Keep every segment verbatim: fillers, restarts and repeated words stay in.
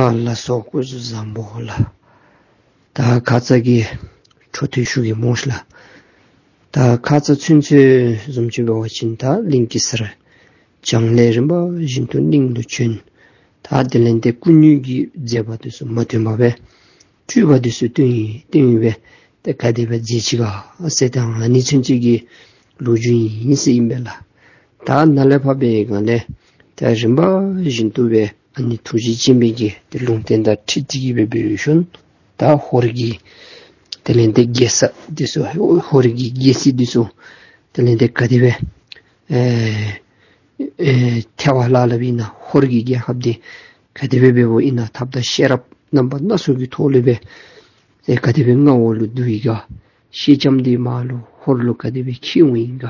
ཨ་ལགས་སོ། སྐུ་གཟུགས་བཟང་པོ་ལགས། ད་ཁ་ཙ་གི་འཕྲོ་མཐུད་ཞུ་གེ་སྨོ་ལགས། ད་ཁ་ཙ་ཚུན་ཚོད་བཟུམ་ཅིག་འབད་བ་ཅིན་ད་གླིང་གེ་སར་བྱང་ལས་རིམ་པ་བཞིན་དུ་གླིང་ལུ་བྱོན། ད་དེ་ལས་ཏེ་སྐུ་དངོས་ཀྱི་མཛད་པ་འདི་ཚུ་མ་ཐོན་པར་སྦེ་སྤྲུལ་པ་འདི་ཚུ་སྟོན་ཡི་སྟོན་ཡི་སྦེ་ཏེ་ག་དེ་སྦེ་མཛད་ཅི་ག་ཟེར་ད་ཨ་ནི་ཚུན་ཚོད་ཀྱི་ལོ་རྒྱུས་ཨིན་ཟེར་ཨིན་པས་ལགས། ད་ནཱ་ལས་ཕར་འབད་བའི་སྒང་ལས་ད་རིམ་པ་བཞིན་དུ་སྦེ་ཨ་ནི་ཐུགས་རྗེ་ཆེན་པོའི་གི་ཏེ་ལུང་བསྟན་དང་འཁྲིལ་ཏེ་གི་སྦེ་འབད་ཞིནམ་ད་ཧོར་གྱི་དེ་ལས་ཏེ་རྒྱལ་ས་འདི་ཚུ་ཧོར་གྱི་རྒྱལ་སྲིད་འདི་ཚུ་དེ་ལས་ཏེ་ག་དེ་སྦེ་ཨེ་ཨེ་ཐལ་བར་བརླག་བརླགཔ་ཨིན་ན། ཧོར་གྱི་རྒྱལ་ཁབ་འདི་ག་དེ་སྦེ་འབདཝ་ཨིན་ན། ཐབས་དང་ཤེས་རབ་རྣམ་པ་སྣ་ཚོགས་ཀྱི་ཐོག་ལས་སྦེ་ཨེ་ག་དེ་སྦེ་མངའ་འོག་ལུ་བསྡུ་ཡི་ག། ཤེས་ལྕམ་འདི་མར་ལུ་ཧོར་ལུ་ག་དེ་སྦེ་འཁྱིད་འོང་ཡི་ག།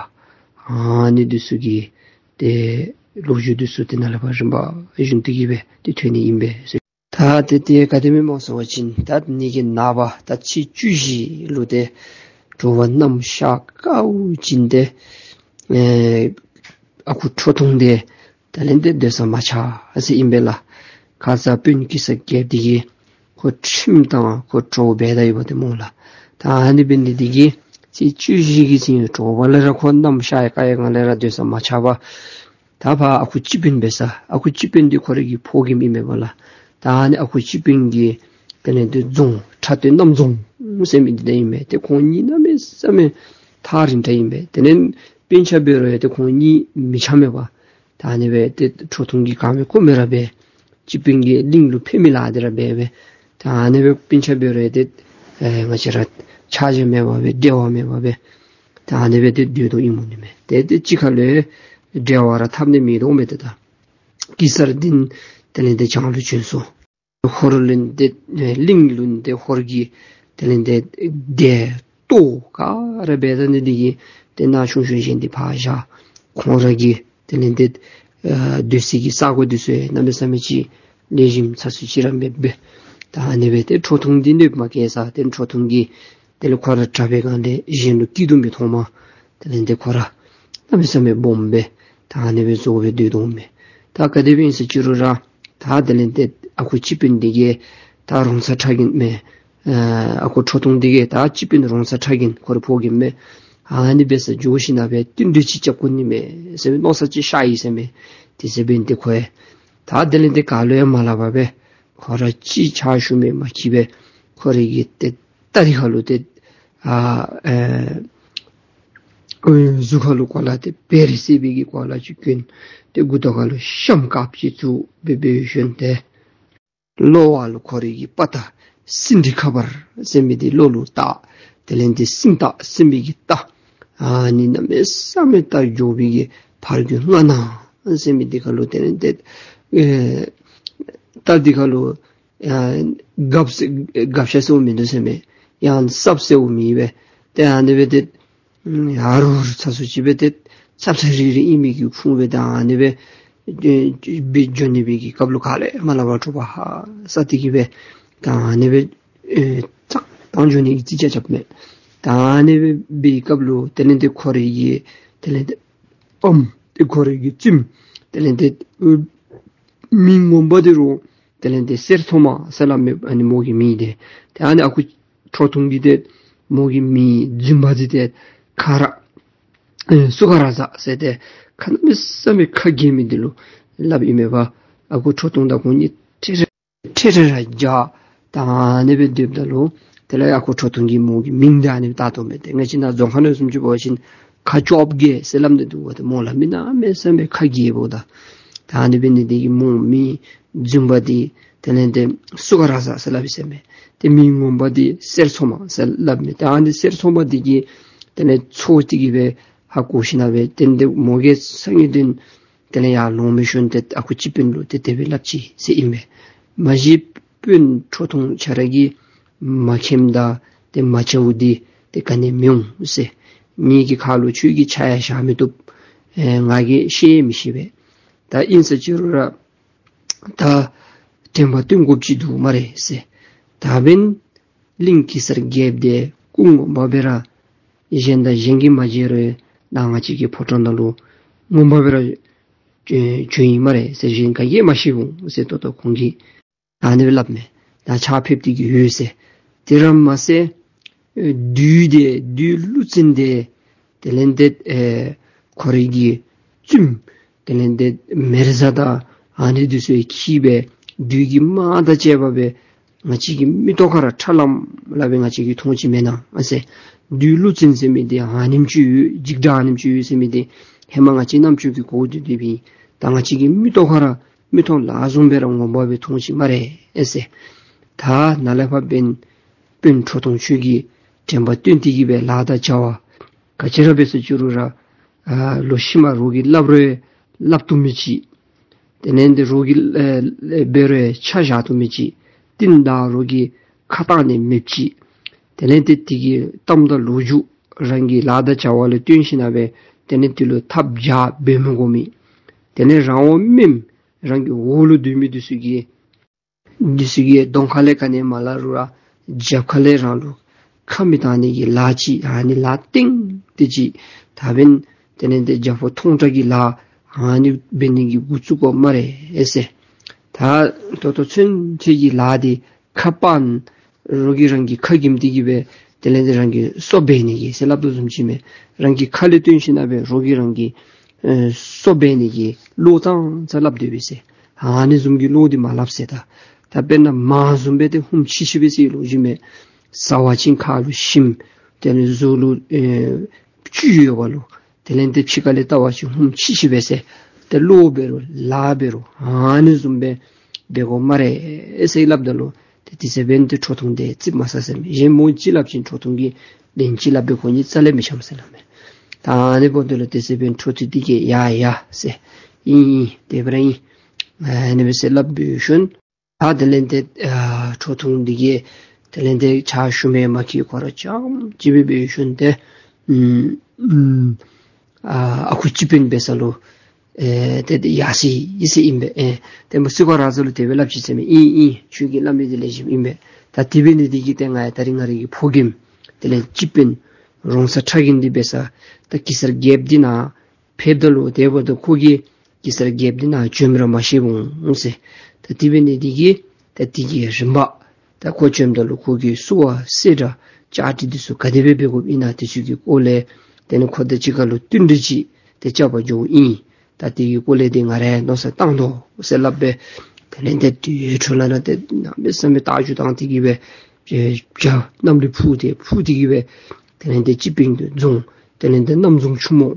ཨ་ནི་འདི་ཚུ་གི་ཏེ་ལོ་རྒྱུས་འདི་ཚུ་ཏེ་ནཱ་ལས་ཕར་རིམ་པ་བཞིན་དུ་གི་སྦེ་ཏེ་ཐོན་ནི་ཨིན་པས་ཟེར། ད་ཏེ་ཏེ་ག་དེ་སྦེ་སྨོ་ཟེར་བ་ཅིན་ད་ཨ་ནི་གི་ནངས་པ་ད་ཚེས་བཅུ་བཞི་ལུ་ཏེ་དྲོ་པ་གནམ་ཤར་དཀརཝ་ཅིག་ཏེ་ཨེ་ཨ་ཁུ་ཁྲོ་ཐུང་འདི་དེ་ལས་ཏེ་སྡོད་ས་མ་ཆགས་ཟེར་ཨིན་པས་ལགས། ཁ་ཙ་དཔོན་གེ་སར་རྒྱལཔོ་འདི་གིས་ཁོ་ཁྲིམས་དང་ཁོ་གྲོགས་འབད་ད་ཡོདཔ་འདི་སྨོ་ལགས། ད་ཨ་ནི་འབད་ནི་འདི་གིས་ཚེས་བཅུ་བཞི་གི་ཚེ་དྲོ་པ་ལས་ར་ཁོ་གནམ་ཤར་དཀར་བའི་སྒང་ལས་ར་སྡོད་ས་མ་ཆགས་པར་ད་ཕར་ཨ་ཁུ་སྤྱི་དཔོན་འབད་ས་ཨ་ཁུ་སྤྱི་དཔོན་འདི་ཁོ་རའི་གི་ཕོ་རྒནམ་ཨིན་མས་པ་ལགས། ད་ཨ་ནི་ཨ་ཁུ་སྤྱི་དཔོན་གྱི་དེ་ལས་ཏེ་རྫོང་ཁྲ་སྟོད་གནམ་རྫོང་ཟེར་མི་འདི་ད་ཨིན་མས། ཏེ་ཁོང་གཉིས་གནམ་མེད་ས་མེད་ཐག་རིང་དྲགས་ཨིན་པས། དེ་ལས་སྤུན་ཆ་འབད་རུང་ཡང་ཏེ་ཁོང་གཉིས་མི་འཆམ་མས་པ། ད་ཨ་ནི་སྦེ་ཏེ་ཁྲོ་ཐུང་གིས་ག་མེད་གུ་མེད་ར་སྦེ་སྤྱི་དཔོན་གྱིས་གླིང་ལུ་ཕེབས་མི་ལཱ་འདི་ར་འབད་སྦེ་ད་ཨ་ནི་སྦེ་སྤུན་ཆ་འབད་རུང་ཡང་ཏེ་ཨེ་ང་བཅས་ར་ཆ་འཇམ་མེད་པར་སྦེ་འབྲེལ་བ་མེད་པར་སྦེ་ད་ཨ་ནི་སྦེ་ཏེ་སྡོད་དོ་ཨིནམ་འོང་ནི་མས། ཏེ་ཏེ་གཅིག་ཁར་ལུ་འབྲེལ་བ་ར་འཐབ་ནི་མེད་དོ་མས། ཏེ་ད་གེ་སར་འདི་དེ་ལས་ཏེ་བྱང་ལུ་བྱོན་སོང་། ཧོར་ལུ་ཏེ་ཨེ་གླིང་ལུ་ཏེ་ཧོར་གྱི་དེ་ལས་ཏེ་སྡེ་སྟོད་ག་ར་འབད་ད་ནི་འདི་གིས་ཏེ་ནཱ་ཆུང་ཆུང་གཞན་འདི་ཕར་བཞག། ཁོང་ར་གི་དེ་ལས་ཏེ་ཨ་སྡོད་སའི་གི་ས་གོ་འདི་ཚུ་ཡང་གནམ་མེད་ས་མེད་ཅིག་ལེགས་ཤོམ་ཚ་སུ་ཅིག་ར་མེདཔ་སྦེ། ད་ཨ་ནི་སྦེ་ཏེ་ཁྲོ་ཐུང་འདི་གནོདཔ་མ་བཀལ་ས། ཏེ་ཁྲོ་ཐུང་གིས་དེ་ལས་ཁོ་ར་དྲག་པའི་སྒང་ལས་གཞན་ལུ་སྐྱིད་སྡུག་མི་མཐོང་མས། དེ་ལས་ཏེ་ཁོ་ར་གནམ་མེད་ས་མེད་སྦོམ་སྦེ་ད་ཨ་ནི་སྦེ་བཟོ་སྦེ་སྡོད་དོ་མས། ད་ག་དེ་སྦེ་ཨིན་ཟེར་ཅི་རུང་ར་ད་དེ་ལས་ཏེ་ཨ་ཁུ་སྤྱི་དཔོན་འདི་གིས་ད་རོང་ཚ་ཁྲ་རྒན་མས། ཨ་ཨ་ཁུ་ཁྲོ་ཐུང་འདི་གིས་ད་སྤྱི་དཔོན་རོང་ཚ་ཁྲ་རྒན་ཁོ་རའི་ཕོ་རྒནམ་མས། ཨ་ནི་འབད་སར་འགྱོ་ཞིན་ན་སྦེ་བསྟུན་གྲོས་ཅིག་རྐྱབ་དགོ་ནི་མས་ཟེར་མནོ་ས་ཅིག་ཤར་ཡི་ཟེར་མས། དེ་ཟེར་བའི་འདི་ཁོ་ཡང་ད་དེ་ལས་ཏེ་ག་ལུ་ཡང་མ་སླབ་པར་སྦེ་ཁོ་ར་ཅིག་ཕྱག་ཞུ་མི་མ་འཁྱིད་པར་ཁོ་རའི་གི་ཏེ་རྟ་འདི་ཁ་ལུ་ཏེ་ཨ་ཨེ་གཟུགས་ཁ་ལུ་གོ་ལ་ཏེ་བེ་རི་སེརཔོ་གི་གོ་ལ་ཅིག་གྱོན། ཏེ་མགུ་ཏོ་ཁ་ལུ་ཤམ་དཀརཔོ་ཅིག་བཙུགས་སྦེ་འབད་ཞིནམ་ཏེ་གློ་བ་ལུ་ཁོ་རའི་གི་དཔའ་རྟགས་སིནྡྷི་ཁ་པར་ཟེར་མི་འདི་གློ་ལུ་བཏགས། དེ་ལས་ཏེ་སིང་སྟག་ཟེར་མི་གི་རྟ་ཨ་ནི་གནམ་མེད་ས་མེད་རྟ་མགྱོགས་པའི་གི་ཕར་རྒོལ་སྔ་ནག་ཟེར་མི་འདི་ཁ་ལུ་དེ་ལས་ཏེ་ཨེ་རྟ་འདི་ཁ་ལུ་ཨ་སྒ་སྒ་ཤ་ཟེརཝ་མིན་འདུག་ཟེར་མས། ཡང་སྲབ་ཟེརཝ་མེད་པས། ཏེ་ཨ་ནི་སྦེ་ཏེ་ཨ་རུ་རུ་ཚ་སུ་ཅིག་སྦེ་ཏེ་ཚབ་ཚབ་རིག་རིག་ཨིན་མི་གི་ཁུངས་སྦེ་ད་ཨ་ནི་སྦེ་ཨེ་སྦེ་འགྱོ་ནི་སྦེ་གི་སྐབས་ལུ་ག་ལས་མ་སླབ་པར་དྲོ་པ་ཧ་སག་སྟེ་གི་སྦེ་ད་ཨ་ནི་སྦེ་ཨེ་ཙག་བཏང་འགྱོ་ནི་གི་རྩིས་རྐྱབ་རྐྱབ་མས། ད་ཨ་ནི་སྦེ་འབད་བའི་སྐབས་ལུ་དེ་ལས་ཏེ་ཁོ་རའི་གི་དེ་ལས་ཏེ་ཨམ་ཏེ་ཁོ་རའི་གི་བཙུནམོ་དེ་ལས་ཏེ་ཨེ་མིང་ངོ་མ་འདི་རུང་དེ་ལས་ཏེ་གསེར་མཚོ་མ་ཟེར་སླབ་མས། ཨ་ནི་མོ་གི་མིང་འདི། ཏེ་ཨ་ནི་ཨ་ཁུ་ཁྲོ་ཐུང་གི་ཏེ་མོ་གི་མིང་རྫུན་པ་འདི་ཏེ་ཁ་ར་ཨེ་སུ་ཁ་ར་ཟ་ཟེར་ཏེ་ཁ་གནམ་མེད་ས་མེད་ཁ་རྒྱས་མི་འདི་ལུ་སླབ་ཨིན་མས་པ། ཨ་ཁུ་ཁྲོ་ཐུང་དང་ཁོང་གཉིས་ཁྲེལ་ཁྲེལ་ཁྲེལ་ཁྲེལ་ར་རྒྱག། ད་ཨ་ནི་སྦེ་སྡོདཔ་ད་ལུ་དེ་ལས་ཨ་ཁུ་ཁྲོ་ཐུང་གི་མོ་གི་མིང་འདི་ཨ་ནི་སྦེ་བཏགས་དོ་མས། ཏེ་ང་བཅས་ནཱ་རྫོང་ཁ་ནང་བཟུམ་ཅིག་འབད་བ་ཅིན་ཁ་ཅོབ་རྒྱས་ཟེར་སླབ་ནི་འདུག་པ། ཏེ་མོ་ལུ་མི་གནམ་མེད་ས་མེད་ཁ་རྒྱས་པོ་ད། ད་ཨ་ནི་འབད་ནི་འདི་གིས་མོ་མིང་རྫུན་པ་འདི་དེ་ལས་ཏེ་སུ་ཁ་ར་ཟ་ཟེར་སླབ་ཨིན་ཟེར་མས། ཏེ་མིང་ངོ་མ་འདི་གསེར་མཚོ་མ་ཟེར་སླབ་མས། ད་ཨ་ནི་གསེར་མཚོ་མ་འདི་གིས་དེ་ལས་ཚོར་ཏེ་གི་སྦེ་ཧ་གོ་ཞིན་ན་སྦེ་དེ་ལས་ཏེ་མོ་གིས་སང་ཉིན་དེ་དེ་ལས་ཡར་ལོང་མི་ཤུལ་ཏེ་ཨ་ཁུ་སྤྱི་དཔོན་ལུ་ཏེ་དེ་སྦེ་སླབ་ཅི་ཟེར་ཨིན་པས། མ་གཞི་དཔོན་ཁྲོ་ཐུང་ཁྱོད་ར་གིས་མ་མཁྱེནམ་དང་ཏེ་མ་བྱཝ་འདི་ཏེ་ག་ནི་མི་འོང་ཟེར། ངེ་གི་ཁ་ལུ་ཁྱོད་ཀྱིས་ཆ་ཡང་བཞག་མི་བཏུབ། ཨེ་ང་གིས་ཤེས་ཡང་མི་ཤེས་པས། ད་ཨིན་ཟེར་ཅི་རུང་ར་ད་དྲན་པ་བསྟེན་དགོཔ་ཅིག་འདུག་སྨ་རེ་ཟེར། ད་འབདན་གླིང་གེ་སར་རྒྱལཔོ་འདི་སྐུ་ངོ་མ་སྦེ་ར་གཞན་དང་གཞན་གྱིས་མ་མཇལ་རུང་ནཱ་ང་བཅས་ཀྱི་ཕོ་བྲང་ནང་ལུ་ངོ་མ་སྦེ་ར་བྱོན་བྱོན་ཡི་སྨ་རེ་ཟེར། གཞན་ག་གིས་མ་ཤེས་འོང་ཟེར། ད་ལྟོ་ཁོང་གིས་ ཨ་ནི་སྦེ་སླབ་མས། ད་ཕྱག་ཕེབས་ཏེ་གི་ཡོད་ཟེར། དེ་ར་མ་ཚད་ཨེ་བདུད་དེ་བདུད་ཀླུ་བཙན་དེ་དེ་ལས་ཏེ་ཨེ་ཁོ་རའི་གི་བཙུནམོ་དེ་ལས་ཏེ་མེ་བཟའ་དང་ཨ་ནི་འདི་ཚུ་ཡང་འཁྱིད་སྦེ་བདུད་ཀྱི་དམག་དང་བཅས་པ་སྦེ་ང་བཅས་ཀྱི་མིག་ཏོ་ཁར་ཁྲ་ལམ་ལམ་སྦེ་ང་བཅས་ཀྱིས་མཐོང་ཅི་མེན་ན་ཨ་ཟེར། བདུད་ཀླུ་བཙན་ཟེར་མི་འདི་ཨ་ནེམ་ཅིག་ཡོད། འཇིགས་སྐྲག་ཨ་ནེམ་ཅིག་ཡོད་ཟེར་མི་འདི་ཧེ་མ་ང་བཅས་རྣམ་ཅོ་གིས་གོ་སྟེ་སྡོད་པའི་ད་ང་བཅས་ཀྱི་མིག་ཏོ་ཁར་མིག་མཐོང་ལག་བཟུང་སྦེ་ར་ངོ་མ་སྦེ་མཐོང་ཅི་སྨ་རེ་ཨེ་ཟེར། ད་ནཱ་ལས་ཕར་འབདན་དཔོན་ཁྲོ་ཐུང་ཁྱོད་ཀྱིས་དྲན་པ་བཏོན་ཏེ་གི་སྦེ་ལཱ་དང་བྱ་བ་ག་ཅི་ར་འབད་ཟེར་ཅི་རུང་ར་ཨ་ལོག་ཤུལ་མ་རོགས་ཀྱིས་སླབ་རུང་སླབ་བཏུབ་མི་ཅིག། དེ་ལས་ཏེ་རོགས་ཀྱིས་ཨེ་ཨེ་འབད་རུང་ཆ་བཞག་བཏུབ་མི་ཅིག། རྟིང་བདའ་རོགས་ཀྱིས་ཁ་གཏང་ནི་མེདཔ་ཅིག། དེ་ལས་ཏེ་དེ་གི་གཏམ་དང་ལོ་རྒྱུས་རང་གི་ལཱ་དང་བྱ་བ་ལུ་བརྟེན་ཞིན་ན་སྦེ་དེ་ལས་དེ་ལུ་ཐབས་བྱ་འབད་མི་དགོ་མི། དེ་ལས་རང་དབང་མེནམ་རང་གི་འོག་ལུ་སྡོད་མི་འདི་ཚུ་གིས་འདི་ཚུ་གིས་གདོང་ཁ་ལས་ག་ནི་མ་སླབ་རུང་ར་རྒྱབ་ཁ་ལས་རང་ལུ་ཁ་མི་གཏང་ནི་གི་ལཱ་ཅིག། ཨ་ནི་ལཱ་ཏིང་ཏི་ཅིག། ད་འབདན་དེ་ལས་ཏེ་རྒྱ་ཕོ་མཐོང་དྲགས་ཀྱི་ལཱ་ཨ་ནི་འབད་ནི་གི་འགོ་བཙུགས་དགོ་སྨ་རེ་ཨེ་ཟེར། ད་ད་ལྟོ་ཚུན་ཚོད་ཀྱི་ལཱ་འདི་ཁ་སྤང་རོགས་ཀྱིས་རང་གི་ཁ་གྱེམ་སྟེ་གི་སྦེ་དེ་ལས་ཏེ་རང་གི་སོ་འབལ་ནི་གི་ཟེར་སླབ་དོ་བཟུམ་ཅིག་མས། རང་གི་ཁ་ལས་བཏོན་ཞིན་ན་སྦེ་རོགས་ཀྱིས་རང་གི་ཨེ་སོ་འབལ་ནི་གི་བློ་ཙང་ཙ་སླབ་སྡོད་པས་ཟེར། ཨ་ནི་བཟུམ་གྱི་བློ་འདི་མ་སླབ་ཟེར། ད་ད་དཔེར་ན་མ་བཟུམ་སྦེ་ཏེ་ཧུམ་ཆི་ཆི་སྦེ་ཟེར་ལོ་རྒྱུས་མས། ཟ་བ་ཅིན་ཁ་ལུ་ཞིམ། དེ་ལས་གཟུགས་ལུ་ཨེ་བཅུད་ཡོད་པ་ལུ། དེ་ལས་ཏེ་ཕྱི་ཁ་ལས་བལྟ་བ་ཅིན་ཧུམ་ཆི་ཆི་སྦེ་ཟེར། ཏེ་བློ་འབད་རུང་ལཱ་འབད་རུང་ཨ་ནི་བཟུམ་སྦེ་འབད་དགོ་སྨ་རེ་ཟེར་སླབ་ད་ལུ་ཏེ་དེ་ཚེ་འབདན་ཏེ་ཁྲོ་ཐུང་དེ་ཙིགཔ་མ་ཟ་ཟེར་མས། གཞན་མོ་ཅིག་སླབ་ཅིན་ཁྲོ་ཐུང་གིས་ལན་ཅིག་སླབ་སྦེ་ཁོང་གཉིས་རྩ་ལས་མི་འཆམ་ཟེར་སླབ་མས། ད་ཨ་ནི་འབདཝ་ད་ལུ་དེ་ཚེ་འབདན་ཁྲོ་ཐུང་དེ་གིས་ཡ་ཡ་ཟེར་ཨིན་ཨིན་དེ་སྦེ་ར་ཨིན་ཨ་ནི་སྦེ་ཟེར་སླབ་སྦེ་ཞིནམ་ད་དེ་ལས་ཏེ་ཨ་ཁྲོ་ཐུང་འདི་གིས་དེ་ལས་ཏེ་ཕྱག་ཞུ་མི་མ་ཁྱིད་ཁོ་ར་རྐྱངམ་གཅིག་སྦེ་འབད་ཞིནམ་ཏེ་ཨུམ་ཨུམ་ཨ་ཨ་ཁུ་སྤྱི་དཔོན་འབད་ས་ལུ་ཨེ་ཏེ་ཏེ་ཡར་སོ་ཡི་ཟེར་ཨིན་པས། ཨེ་ཏེ་མ་སུ་ཁོ་ར་ས་ལུ་དེ་སྦེ་སླབ་ཅི་ཟེར་མས། ཨིན་ཨིན་ཁྱོད་ཀྱིས་སླབ་མི་འདི་ལེགས་ཤོམ་ཨིན་པས། ད་དེ་འབད་ནི་འདི་གིས་ཏེ་ང་ཡང་ད་རིས་ང་རའི་གི་ཕོ་རྒནམ་དེ་ལས་སྤྱི་དཔོན་རོང་ཚ་ཁྲ་རྒན་འདི་འབད་ས་ད་གེ་སར་རྒྱལཔོ་འདི་ནཱ་ཕེབས་ད་ལུ་དེ་འབདཝ་ད་ཁོ་གིས་གེ་སར་རྒྱལཔོ་འདི་ནཱ་བྱོནམ་ར་མ་ཤེས་འོང་ཟེར། ད་དེ་འབད་ནི་འདི་གིས་ད་དེ་གི་རིམ་པ་ད་ཁོ་བྱོནམ་ད་ལུ་ཁོ་གི་བསུ་བ་གསོལ་རས་བཅའ་སྒྲིག་འདི་ཚུ་ག་དེ་སྦེ་འབད་དགོཔ་ཨིན་ན་དེ་ཚུ་གི་སྐོར་ལས་དེ་ལས་ཁོ་དང་གཅིག་ཁར་ལུ་བསྟུན་གྲོས་ཅིག་ཏེ་རྐྱབ་པར་འགྱོཝ་ཨིན། ད་དེ་གི་སྐོར་ལས་འདི་ང་ར་མནོ་བསམ་བཏང་དོ་ཟེར་སླབ་སྦེ་དེ་ལས་ཏེ་དེའི་འཕྲོ་ལས་ན་ཏེ་གནམ་མེད་ས་མེད་རྟ་རྒྱུག་བཏང་སྟེ་གི་སྦེ་བྱ་གནམ་ལས་འཕུར་ཏེ་འཕུར་ཏེ་གི་སྦེ་དེ་ལས་ཏེ་སྤྱི་དཔོན་གྱི་རྫོང་དེ་ལས་ཏེ་གནམ་རྫོང་ཆུ་མོ་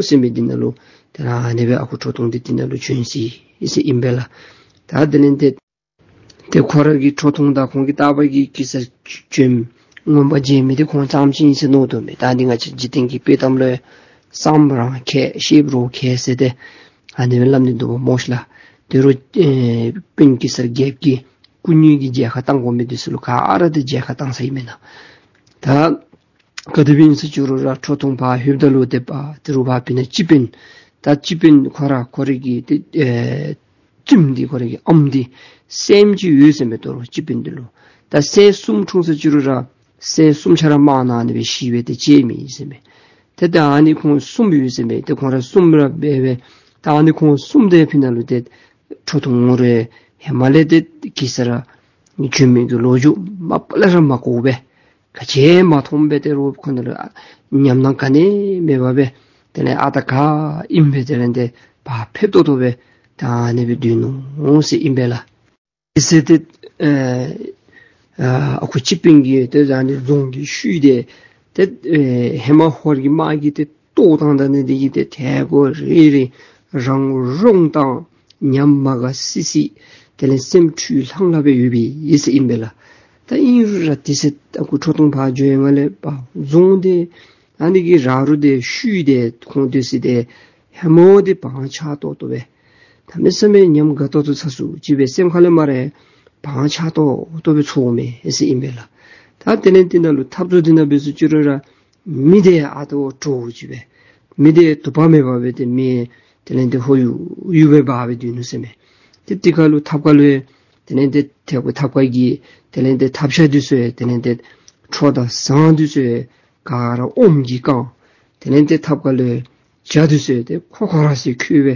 ཟེར་མི་འདི་ནང་ལུ་ཏེ་ཨ་ནི་སྦེ་ཨ་ཁུ་ཁྲོ་ཐུང་འདི་འདི་ནང་ལུ་བྱོན་ཅི་ཟེར་ཨིན་པས་ལགས། ད་དེ་ལས་ཏེ་ཏེ་ཁོ་ར་གི་ཁྲོ་ཐུང་དང་ཁོང་གི་རྟ་པ་གིས་གེ་སར་བྱོནམ་ངོ་མ་མཇལ་མི་འདི་ཁོང་རྐྱངམ་ཅིག་ཨིན་ཟེར་མནོ་དོ་མས། ད་འདི་ང་བཅས་འཇིག་རྟེན་གྱི་དཔྱེ་གཏམ་ལུ་བསམ་རང་མཁས་ཤེསཔ་རོགས་མཁས་ཟེར་ཏེ་ཨ་ནི་སྦེ་སླབ་ནི་འདུག་པ་སྨོ་ཤི་ལགས། དེ་རུང་ཨེ་དཔོན་གེ་སར་རྒྱལཔོ་གིས་སྐུ་དངོས་ཀྱི་མཇལ་ཁ་བཏང་དགོ་མི་འདི་ཚུ་ལུ་ག་ར་ཏེ་མཇལ་ཁ་བཏང་ས་ཨིན་མེན་ན། ད་ག་དེ་སྦེ་ཨིན་ཟེར་ཅི་རུང་ར་ཁྲོ་ཐུང་ཕར་ལྷོདཔ་ད་ལུ་ཏེ་པ་དེ་རུང་ཕར་སྤུ་ན་སྤྱི་དཔོན་ད་སྤྱི་དཔོན་ཁོ་ར་ཁོ་རའི་གི་ཏེ་ཨེ་བཙུནམོ་འདི་ཁོ་རའི་གི་ཨམ་འདི་སྲསམ་ཅིག་ཡོད་ཟེར་མས། དོ་རུང་སྤྱི་དཔོན་འདི་ལུ་ད་སྲས་གསུམ་འཁྲུངས་ས་ཅི་རུང་ར་སྲས་གསུམ་ཆ་ར་དམག་ནང་ལས་སྦེ་ཤི་སྦེ་ཏེ་བྱིན་མི་ཨིན་ཟེར་མས། ཏེ་ད་ཨ་ནི་ཁོང་གསུམ་ཡོད་ཟེར་མས། ཏེ་ཁོང་ར་གསུམ་ར་འབད་སྦེ་ད་ཨ་ནི་ཁོང་གསུམ་དེ་ཕི་ནང་ལུ་ཏེ་ཁྲོ་ཐུང་ངོ་རེ་ཧེ་མ་ལས་ཏེ་གེ་སར་བྱོན་མི་གི་ལོ་རྒྱུས་མ་པ་ལས་ར་མ་གོ་བས། ག་ཅི་མ་མཐོངམ་སྦེ་ཏེ་རོགས་ཁོང་ལུ་ཉམས་སྣང་ག་ནི་མེད་པར་སྦེ་དེ་ལས་ཨ་རྟག་ག་ཨིནམ་སྦེ་དེ་ལས་ཏེ་ཕར་ཕེབས་ཏོག་ཏོ་སྦེ་ད་ཨ་ནི་སྦེ་སྡོད་ནུག་ཟེར་ཨིན་པས་ལགས། དེ་ཚེ་ཏེ་ཨ་ཨ་ཁུ་སྤྱི་དཔོན་གྱིས་ཏེ་ཨ་ནི་རྫོང་གི་ཤུལ་དེ་ཏེ་ཨེ་ཧེ་མ་ཧོར་གྱི་དམག་གིས་ཏེ་གཏོར་བཏང་ད་ནི་དེ་གིས་ཏེ་ཐལ་གོ་རེ་རེ་རང་རོང་དང་ཉམས་མ་དགའ་སི་སི་དེ་ལས་སེམས་འཁྲུལ་ལྷང་ལྷང་སྦེ་ཡོད་པའི་ཡེ་ཟེར་ཨིན་པས་ལགས། ད་ཨིན་རུང་ར་དེ་ཚེ་ཨ་ཁུ་ཁྲོ་ཐུང་ཕར་འགྱོ་ཡི་ངང་ལས་པ་རྫོང་དེ་ཨ་ནི་གི་ར་རུ་དེ་ཤུལ་དེ་ཁོང་དེ་ཚེ་དེ་ཧེ་མ་དེ་བག་ཆགས་ཏོག་ཏོ་སྦེ་གནམ་མེད་ས་མེད་ཉམས་དགའ་ཏོག་ཏོ་ཚ་སུ་ཅིག་སྦེ་སེམས་ཁ་ལས་མར་བག་ཆགས་ཏོག་ཏོ་སྦེ་ཚོརཝ་མས་ཟེར་ཨིན་པས་ལགས། ད་དེ་ལས་དེ་ནང་ལུ་འཐབ་རྩོད་དེ་ནང་འབད་ཟེར་ཅི་རུང་ར་མི་དེ་ཨ་ཏོ་ཁྲོ་བོ་ཅིག་སྦེ་མི་དེ་དུ་བ་མེད་པ་སྦེ་ཏེ་མི་དེ་ལས་ཏེ་ཧོ་ཡུ་ཡུ་སྦེ་འབག་སྦེ་སྡོད་ནུག་ཟེར་མས། ཏེ་དེ་ཁར་ལུ་ཐབ་ཁ་ལུ་ཡང་དེ་ལས་ཏེ་ཐེབ་ཀོ་ཐབ་ཁ་གི་དེ་ལས་ཏེ་ཐབ་ཤ་འདི་ཚུ་ཡང་དེ་ལས་ཏེ་ཁྲོ་དང་ཟངས་འདི་ཚུ་ཡང་ག་ར་ཨོམ་གྱིས་བཀང་། དེ་ལས་ཏེ་ཐབ་ཁ་ལུ་ཇ་འདི་ཚུ་ཡང་ཏེ་ཁོ་ཁོ་ར་སི་ཁོལ་སྦེ་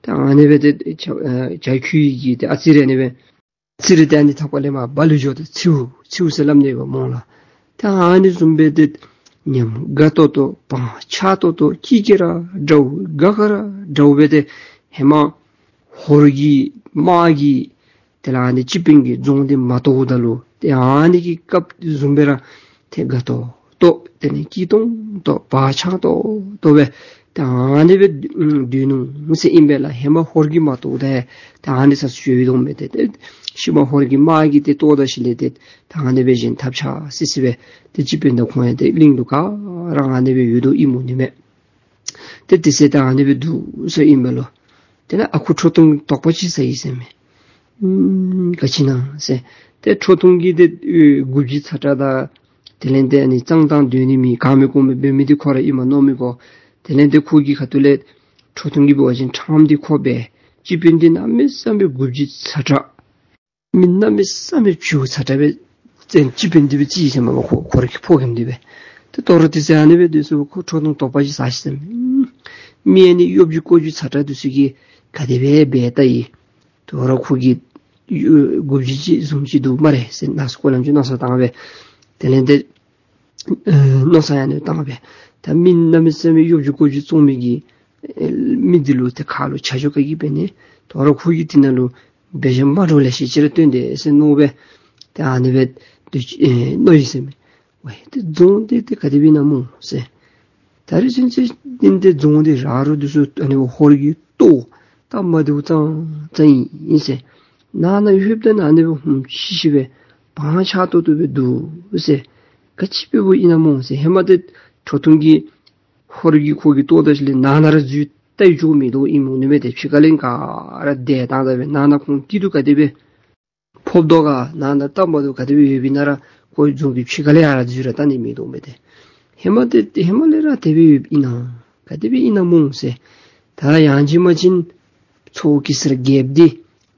ད་ཨ་ནི་སྦེ་ཏེ་ཇ་ཇ་ཁོལ་གྱི་ཏེ་ཨ་ཙི་རེ་ཨ་ནི་སྦེ་ ཙི་རི་ཏེ་ཨ་ནི་ཐགཔ་ལས་མར་སྦ་ལུ་འགྱོ་སྟེ་ཚིའུ་ཚིའུ་ཟེར་སླབ་ནི་ཡོདཔ་སྨོ་ལགས། ཏེ་ཨ་ནི་བཟུམ་སྦེ་ཏེ་ཉམས་དགའ་ཏོག་ཏོ་བག་ཆགས་ཏོག་ཏོ་སྐྱིད་ཀྱི་ར་འདྲཝ་དགའ་ཁ་ར་འདྲཝ་སྦེ་ཏེ་ཧེ་མ་ཧོར་གྱི་དམག་གིས་དེ་ལས་ཨ་ནི་སྤྱི་དཔོན་གྱི་རྫོང་འདི་མ་གཏོརཝ་ད་ལུ་ཏེ་ཨ་ནི་གི་སྐབས་བཟུམ་སྦེ་ར་ཏེ་དགའ་ཏོག་ཏོ་དེ་ལས་སྐྱིད་ཏོང་ཏོ་བག་ཆགས་ཏོག་ཏོ་སྦེ་ཏེ་ཨ་ནི་སྦེ་སྡོད་ནུག་ཟེར་ཨིན་པས་ལགས། ཧེ་མ་ཧོར་གྱིས་མ་གཏོརཝ་ད་ཏེ་ཨ་ནི་ས་སུ་ཡོད་དོ་མས། ཏེ་ཏེ་ཤུལ་མ་ཧོར་གྱི་དམག་གིས་ཏེ་གཏོར་ད་ཞིནམ་ལས་ཏེ་ད་ཨ་ནི་སྦེ་གཞན་ཐབས་ཆག་སི་སི་སྦེ་ཏེ་སྤྱི་དཔོན་དང་ཁོང་ཡང་ཏེ་གླིང་ལུ་ག་ར་ཨ་ནི་སྦེ་ཡོད་དོ་ཨིནམ་འོང་ནི་མས། ཏེ་དེ་ཚེ་ད་ཨ་ནི་སྦེ་འདུག་ཟེར་ཨིན་པས་ལོ། དེ་ལས་ཨ་ཁུ་ཁྲོ་ཐུང་དོགས་པ་ཅིག་ཟ་ཡི་ཟེར་མས། ཨུམ་ག་ཅི་ཨིན་ན་ཟེར། ཏེ་ཁྲོ་ཐུང་གིས་ཏེ་ཨེ་དགུ་བརྒྱ་ཚ་དྲག་དང་དེ་ལས་ཏེ་ཨ་ནི་གཙང་དང་སྡོད་ནི་མེད་ག་མེད་གུ་མེད་འབད་མི་འདི་ཁོ་ར་ཨིནམ་མནོ་མི་དགོ། དེ་ལས་ཏེ་ཁོ་གི་ཁ་ཐུག་ལས་ཁྲོ་ཐུང་གིས་འབད་བ་ཅིན་ཁྲམ་འདི་ཁོ་འབད། སྤྱི་དཔོན་འདི་གནམ་མེད་ས་མེད་དགུ་བརྒྱ་ཚ་དྲག་མི་གནམ་མེད་ས་མེད་བྱིའུ་ཚ་དྲག་སྦེ་བཙན་སྤྱི་དཔོན་འདི་སྦེ་རྩིས་ཟེར་མས་ལོ། ཁོ་ཁོ་ར་གི་ཕོ་རྒནམ་འདི་སྦེ། ཏེ་དོ་རུང་དེ་ཚེ་ཨ་ནི་སྦེ་དེ་ཚུ་ཁོ་ཁྲོ་ཐུང་དོགས་པ་ཅིག་ཟ་ཡི་ཟེར་མས། མི་ཨ་ནི་གཡོ་སྒྱུ་ཀོ་སྒྱུ་ཚ་དྲག་འདི་ཚུ་གིས་ག་དེ་སྦེ་འབད་ད་ཡི། དོ་རུང་ཁོ་གིས་ཡུ་དགུ་བརྒྱ་ཅིག་བཟུང་ཅི་འདུག་སྨ་རེ་ཟེར་མནོ་བསམ་ཁོ་ར་ཅིག་མནོ་བསམ་བཏང་སྦེ། དེ་ལས་ཏེ་ཨེ་མནོ་བསམ་ཡང་ཨ་ནི་བཏང་སྦེ། ད་མི་གནམ་མེད་ས་མེད་གཡོ་སྒྱུ་ཀོ་སྒྱུ་བཙོང་མི་གི་ཨེ་མི་འདི་ལུ་ཏེ་ཁ་ལུ་ཆ་འཇོག་ག་གིས་འབད་ནི། དོ་རུང་ཁོ་གིས་དེ་ནང་ལུ་འབད་བཞག་མ་འདྲཝ་ལེ་ཤ་ཅིག་ར་སྟོན་དེས་ཟེར་མནོ་སྦེ། ཏེ་ཨ་ནི་སྦེ་དུ་ཨེ་མནོ་ཡི་ཟེར་མས། ཝའི་ཏེ་རྫོང་འདི་ཏེ་ག་དེ་སྦེ་ཨིན་ན་སྨོ་ཟེར། ད་རེས་ཚུན་ཚོད་འདི་ཏེ་རྫོང་འདི་ར་རོ་འདི་ཚུ་ཨ་ནི་ཧོར་གྱིས་གཏོར་ད་མ་བཏུབ་ཙང་ཙང་ཨིན་ཟེར། ནང་ན་ལྷོདཔ་ད་ཨ་ནི་སྦེ་ཧུམ་ཆི་ཆི་སྦེ་བག་ཆགས་ཏོག་ཏོ་སྦེ་འདུག་ཟེར། ག་ཅི་འབད་བ་ཨིན་ན་སྨོ་ཟེར། ཧེ་མ་ཏེ་ཁྲོ་ཐུང་གིས་ཧོར་གྱིས་ཁོ་གིས་གཏོར་ད་ཞིནམ་ལས་ནང་ན་ར་འཛུལ་ཏེ་འགྱོ་མི་དོ་ཨིནམ་འོང་ནི་མས། ཏེ་ཕྱི་ཁ་ལས་ག་ར་དེ་བཏང་ད་སྦེ་ནང་ན་ཁོང་སྐྱིད་སྡུག་ག་དེ་སྦེ་ཕོག་དོ་ག་ནང་ན་སྟབས་མ་བདེཝ་ག་དེ་སྦེ་ཡོདཔ་ཨིན་ན་ར་ཁོ་རྫོང་གི་ཕྱི་ཁ་ལས་ཡར་འཛུལ་ར་བཏང་ནི་མི་དོ་མས། ཏེ་ཧེ་མ་ཏེ་ཧེ་མ་ལས་ར་དེ་སྦེ་ཡོདཔ་ཨིན་ན་ག་དེ་སྦེ་ཨིན་ན་སྨོ་ཟེར། ད་ཡང་ཅིན་མ་ཅིན་ཚ་བོ་གེ་སར་རྒྱལཔོ་འདི་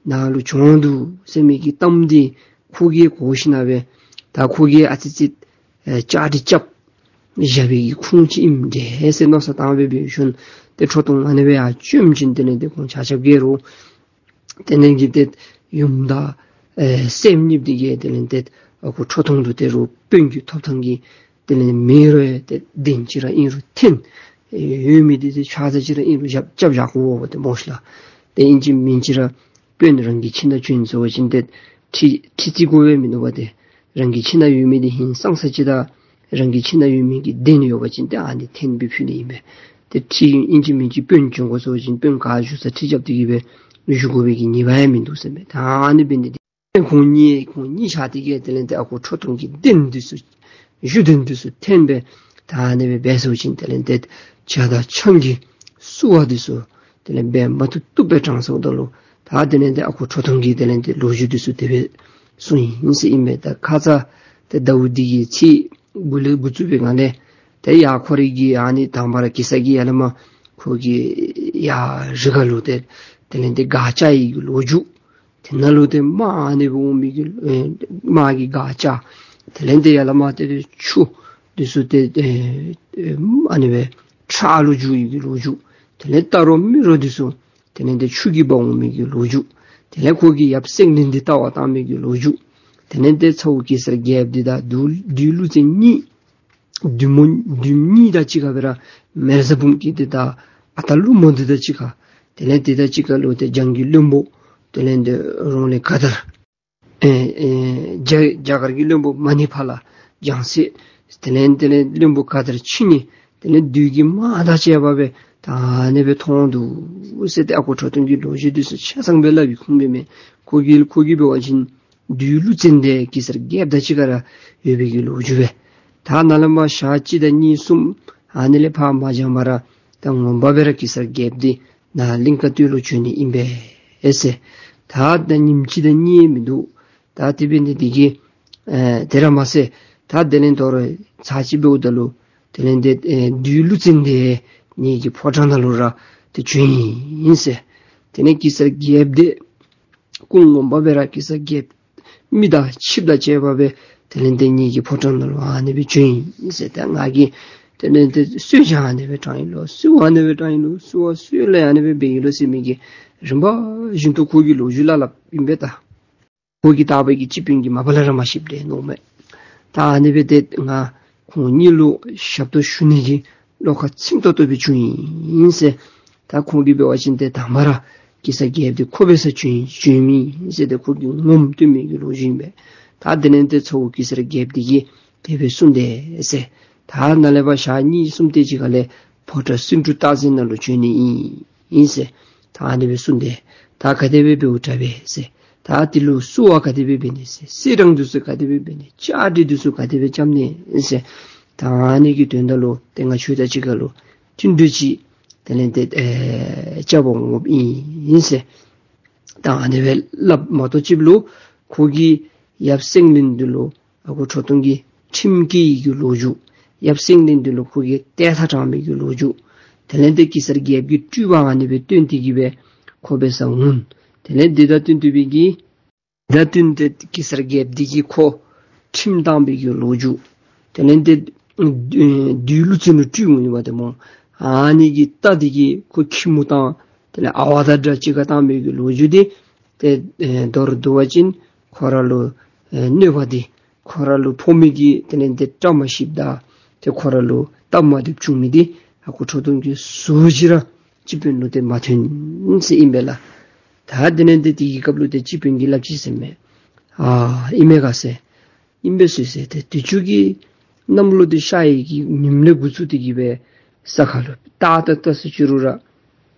ནཱ་ལུ་བྱོན་འདུག་ཟེར་མི་གི་གཏམ་འདི་ཁོ་གིས་གོ་ཞིནམ་ལས་ད་ཁོ་གིས་ཨ་ཙི་ཙི་ཨེ་བཅའ་སྒྲིག་རྐྱབ་བཞག་པའི་གི་ཁུངས་ཅིག་ཨིནམ་འདྲས་ཟེར་མནོ་བསམ་བཏང་སྦེ་འབད་ཞིནམ་ཏེ་ཁྲོ་ཐུང་ཨ་ནི་སྦེ་ཡར་བྱོནམ་ཅིག་དེ་ལས་ཏེ་ཁོང་ཆ་ཁྱབ་ཀྱིས་ར་དེ་ལས་ཀྱི་ཏེ་ཡུམ་དང་ཨེ་སྲསམོ་གཉིས་འདི་གིས་དེ་ལས་ཏེ་ཨ་ཁུ་ཁྲོ་ཐུང་ལུ་ཏེ་རུང་དཔོན་གྱི་ཐོབ་ཐང་གི་དེ་ལས་མེ་རོ་ཡང་ཏེ་གདན་ཅིག་ར་ཨིན་རུང་འཐོན། ཨེ་ཡོད་མི་འདི་ཏེ་ཕྱག་འཚལ་ཅིག་ར་ཨིན་རུང་རྐྱབ་རྐྱབ་བཞག་དགོཔ་འདི་སྨོ་ཤ་ལགས། ཏེ་ཨིན་ཅི་མིན་ཅི་ར་དཔོན་རང་གི་ཁྱིམ་ནང་བྱོན་སོང་པ་ཅིན་ཏེ་ཁྲི་ཁྲི་བརྩི་དགོ་པས་མིན་འདུག་པ། ཏེ་རང་གི་ཁྱིམ་ནང་ཡོད་མི་འདི་ཧིང་སངས་ས་ཅིག་དང་རང་གི་ཁྱིམ་ནང་ཡོད་མི་གི་གདན་ཡོད་པ་ཅིན་ཏེ་ཨ་ནི་འཐོན་སྦེ་ཕུལ་ནི་ཨིན་པས། ཏེ་ཁྲི་ཨིན་ཅི་མིན་ཅི་དཔོན་བྱོན་དགོ་སོང་པ་ཅིན་དཔོན་ག་བཞུགས་ས་ཁྲི་རྐྱབ་སྟེ་གི་སྦེ་བཞུགས་དགོ་པའི་གི་ཉེས་པ་ཡང་མིན་འདུག་ཟེར་མས། ད་ཨ་ནི་འབད་ནི་འདི་ཁོང་གཉིས་ཁོང་གཉིས་ཆ་འདི་གིས་དེ་ལས་ཏེ་ཨ་ཁུ་ཁྲོ་ཐུང་གི་གདན་འདི་ཚུ་བཞུགས་གདན་འདི་ཚུ་འཐོན་སྦེ་ད་ཨ་ནི་སྦེ་འབད་སོང་པ་ཅིན་དེ་ལས་ཏེ་ཇ་དང་ཆང་གི་བསུ་བ་འདི་ཚུ་དེ་ལས་འབད་མ་བཏུབ་བཏུབ་སྦེ་དྲངས་སོངམ་ད་ལུ་ད་དེ་ལས་ཏེ་ཨ་ཁུ་ཁྲོ་ཐུང་གིས་དེ་ལས་ཏེ་ལོ་རྒྱུས་འདི་ཚུ་དེ་སྦེ་གསུངས་ཡི་ཟེར་ཨིན་པས། ད་ཁ་ཙ་ཏེ་ཟླཝ་འདི་གི་ཚེས་དགུ་ལས་འགོ་བཙུགས་པའི་སྒང་ལས་ཏེ་ཡར་ཁོ་རའི་གི་ཨ་ནི་དང་པ་ར་གེ་སར་གྱི་ཡར་ལས་མར་ཁོ་གི་ཡར་རི་ཁ་ལུ་ཏེ་དེ་ལས་ཏེ་སྒར་བཅགས་ཡི་གི་ལོ་རྒྱུས། དེ་ནང་ལུ་ཏེ་དམག་ཨ་ནི་སྦེ་འོང་མི་གི་ཨེ་དམག་གི་སྒར་བཅགས། དེ་ལས་ཏེ་ཡར་ལས་མར་ཏེ་ཆུ་འདི་ཚུ་ཏེ་ཨེ་ཨེ་ཨ་ནི་སྦེ་ཁྲག་ལུ་འགྱུར་ཡི་གི་ལོ་རྒྱུས། དེ་ལས་རྟ་རོ་མི་རོ་འདི་ཚུ་དེ་ལས་ཏེ་ཆུ་གིས་འབག་འོང་མི་གི་ལོ་རྒྱུས། དེ་ལས་ཁོ་གིས་ཡབ་སེང་བློན་འདི་ལྟ་བར་བཏང་མི་གི་ལོ་རྒྱུས། དེ་ལས་ཏེ་ཚ་བོ་གེ་སར་རྒྱལཔོ་འདི་དང་བདུད་བདུད་ཀླུ་བཙན་གཉིས་བདུད་མོ་བདུད་གཉིས་དང་གཅིག་ཁར་སྦེ་ར་མེ་བཟའ་འབུམ་སྐྱིད་འདི་དང་ཨ་སྟག་ཀླུ་མོ་འདི་དང་གཅིག་ཁར། དེ་ལས་དེ་དང་གཅིག་ཁར་ལུ་ཏེ་འཇང་གི་བློན་པོ་དེ་ལས་ཏེ་རོང་ལས་ག་དར་ཨེ་ཨེ་རྒྱ་རྒྱ་གར་གྱི་བློན་པོ་མ་ཎི་ཕ་ལ་འཇང་སྲས། དེ་ལས་དེ་ལས་བློན་པོ་ག་དར་ཕྱི་ནི་དེ་ལས་བདུད་ཀྱི་དམག་དང་བཅས་པ་སྦེ་ད་ཨ་ནི་སྦེ་ཐོན་འདུག་ཟེར་ཏེ་ཨ་ཁུ་ཁྲོ་ཐུང་གིས་ལོ་རྒྱུས་འདི་ཚུ་ཆ་ཚང་སྦེ་སླབ་ཡི། ཁུངས་མེད་མེད་ཁོ་གིས་ཁོ་གིས་འབད་བ་ཅིན་བདུད་ཀླུ་བཙན་འདི་གེ་སར་རྒྱལཔོ་དང་གཅིག་ཁར་ར་ཡོད་པའི་གི་ལོ་རྒྱུས་སྦེ། ད་ནཱ་ལས་མར་ཞག་གཅིག་དང་གཉིས་གསུམ་ཨ་ནི་ལས་ཕར་མ་འགྱངས་པར་ར་ད་ངོ་མ་སྦེ་ར་གེ་སར་རྒྱལཔོ་འདི་ནཱ་གླིང་དཀར་སྟོད་ལུ་བྱོན་ནི་ཨིན་པས་ཟེར། ད་ད་ཉིནམ་གཅིག་དང་གཉིས་མིན་འདུག། ད་དེ་འབད་ནི་འདི་གིས་ཨེ་དེ་ར་མ་ཚད་ད་དེ་ལས་དོ་རུང་ཚར་གཅིག་འབདཝ་ད་ལུ་དེ་ལས་ཏེ་ཨེ་བདུད་ཀླུ་བཙན་འདི་ངེ་གི་ཕོ་བྲང་ནང་ལུ་ར་ཏེ་བྱོན་ཡི་ཟེར། དེ་ལས་གེ་སར་རྒྱལཔོ་འདི་སྐུ་ངོ་མ་སྦེ་ར་གེ་སར་རྒྱལཔོ་མི་དང་ཆིབས་དང་བཅས་པ་སྦེ་དེ་ལས་ཏེ་ངེ་གི་ཕོ་བྲང་ནང་ལུ་ཨ་ནི་སྦེ་བྱོན་ཡི་ཟེར། ད་ང་གིས་དེ་ལས་ཏེ་གསོལ་ཇ་ཨ་ནི་སྦེ་དྲངས་ཡི་ལོ། བསུ་བ་ཨ་ནི་སྦེ་དྲངས་ཡི་ལོ། བསུ་བ་གསོལ་ལེ་ཨ་ནི་སྦེ་འབད་ཡི་ལོ་ཟེར་མི་གི་རིམ་པ་བཞིན་དུ་ཁོ་གིས་ལོ་རྒྱུས་སླབ་སླབ་ཨིན་པས་ད། ཁོ་གིས་བཏགས་པའི་གི་སྤྱི་དཔོན་གྱིས་མ་པ་ལས་ར་མ་ཤེསཔ་སྦེ་མནོཝ་མས། ད་ཨ་ནི་སྦེ་ཏེ་ང་ཁོང་གཉིས་ལུ་ཞབས་ཏོག་ཞུ་ནི་གི་བློ་ཁ་ཚིམ་ཏོག་ཏོ་སྦེ་བྱུང་ཡི་ཟེར། ད་ཁོང་གིས་འབད་བ་ཅིན་ཏེ་དང་པ་ར་གེ་སར་རྒྱལཔོ་འདི་ཁོ་འབད་སར་བྱོན་བྱོནམ་ཨིན་ཟེར་ཏེ་ཁོ་གིས་ངོམ་སྟོན་མི་གི་ལོ་རྒྱུས་ཨིན་པས། ད་དེ་ལས་ཏེ་ཚ་བོ་གེ་སར་རྒྱལཔོ་འདི་གིས་དེ་སྦེ་གསུངས་དེས་ཟེར། ད་ནཱ་ལས་ཕར་ཞག་གཉིས་གསུམ་དེ་ཅིག་ཁ་ལས་ཕོ་བྲང་སེང་འབྲུག་སྟག་འཛིན་ནང་ལུ་བྱོན་ནི་ཨིན་ཨིན་ཟེར། ད་ཨ་ནི་སྦེ་གསུངས་དེས། ད་ག་དེ་སྦེ་འབདཝ་དྲག་པས་ཟེར། ད་དེ་ལུ་བསུ་བ་ག་དེ་སྦེ་འབད་ནི་ཟེར། གསེར་སྲང་འདི་ཚུ་ག་དེ་སྦེ་འབད་ནི། ལྕགས་དྲི་འདི་ཚུ་ག་དེ་སྦེ་རྐྱབ་ནི་ཟེར། ད་ཨ་ནི་གི་དོན་དག་ལུ་ཏེ་ང་ཁྱོད་དང་གཅིག་ཁར་ལུ་བསྟུན་གྲོས་ཅིག་དེ་ལས་ཏེ་ཨེ་རྐྱབ་པར་འོངམ་ཨིན་ཟེར། ད་ཨ་ནི་སྦེ་སླབ་མ་གཏོགས་ཅིག་ལུ་ཁོ་གིས་ཡབ་སེང་བློན་འདི་ལུ་ཨ་ཁུ་ཁྲོ་ཐུང་གིས་ཁྲིམས་བཀལ་ཡི་གི་ལོ་རྒྱུས། ཡབ་སེང་བློན་འདི་ལུ་ཁོ་གིས་ཏེ་ཐ་དྲངས་མི་གི་ལོ་རྒྱུས། དེ་ལས་ཏེ་གེ་སར་རྒྱལཔོ་གིས་སྤྲུལ་པ་ཨ་ནི་སྦེ་སྟོན་ཏེ་གི་སྦེ་ཁོ་འབད་སར་འོང་། དེ་ལས་འདི་དང་བསྟུན་ཏེ་སྦེ་གི་དང་བསྟུན་ཏེ་གེ་སར་རྒྱལཔོ་འདི་གིས་ཁོ་ཁྲིམས་བཏང་བའི་གི་ལོ་རྒྱུས། དེ་ལས་ཏེ་བདུད་ཀླུ་བཙན་ལུ་སྤྲུལ་འོང་ནི་བ་ཏེ་སྨོ། ཨ་ནི་གི་རྟ་འདི་གིས་ཁོ་ཁྱི་མོ་དང་དེ་ལས་ཨ་ཝ་དང་འདྲ་གཅིག་ཁར་བཏང་བའི་གི་ལོ་རྒྱུས་འདི་ཏེ་ཨེ་མདོར་བསྡུ་བ་ཅིན་ཁོ་ར་ལུ་ཨེ་གནོད་པ་འདི་ཁོ་ར་ལུ་ཕོག་མི་གི་དེ་ལས་ཏེ་བཀྲ་མ་ཤིསཔ་དང་ཏེ་ཁོ་ར་ལུ་སྟབས་མ་བདེཝ་བྱུང་མི་འདི་ཨ་ཁུ་ཁྲོ་ཐུང་གིས་ཟུར་ཅིག་ར་སྤྱི་དཔོན་ལུ་ཏེ་མ་སྟོན་ཟེར་ཨིན་པས་ལགས། ད་དེ་ལས་ཏེ་དེ་གི་སྐབས་ལུ་ཏེ་སྤྱི་དཔོན་གྱིས་སླབ་ཅི་ཟེར་མས། ཨ་ཨིན་མས་ག་ཟེར། ཨིན་པས་ཟེར་ཟེར། ཏེ་དུས་ཅི་གི་གནམ་ལོ་འདི་ཤར་ཡི་གི་ཉིནམ་ལས་འགོ་བཙུགས་ཏེ་གི་སྦེ་ས་ཁར་ལུ་རྟ་རྟ་རྟ་ཟེར་ཅི་རུང་ར་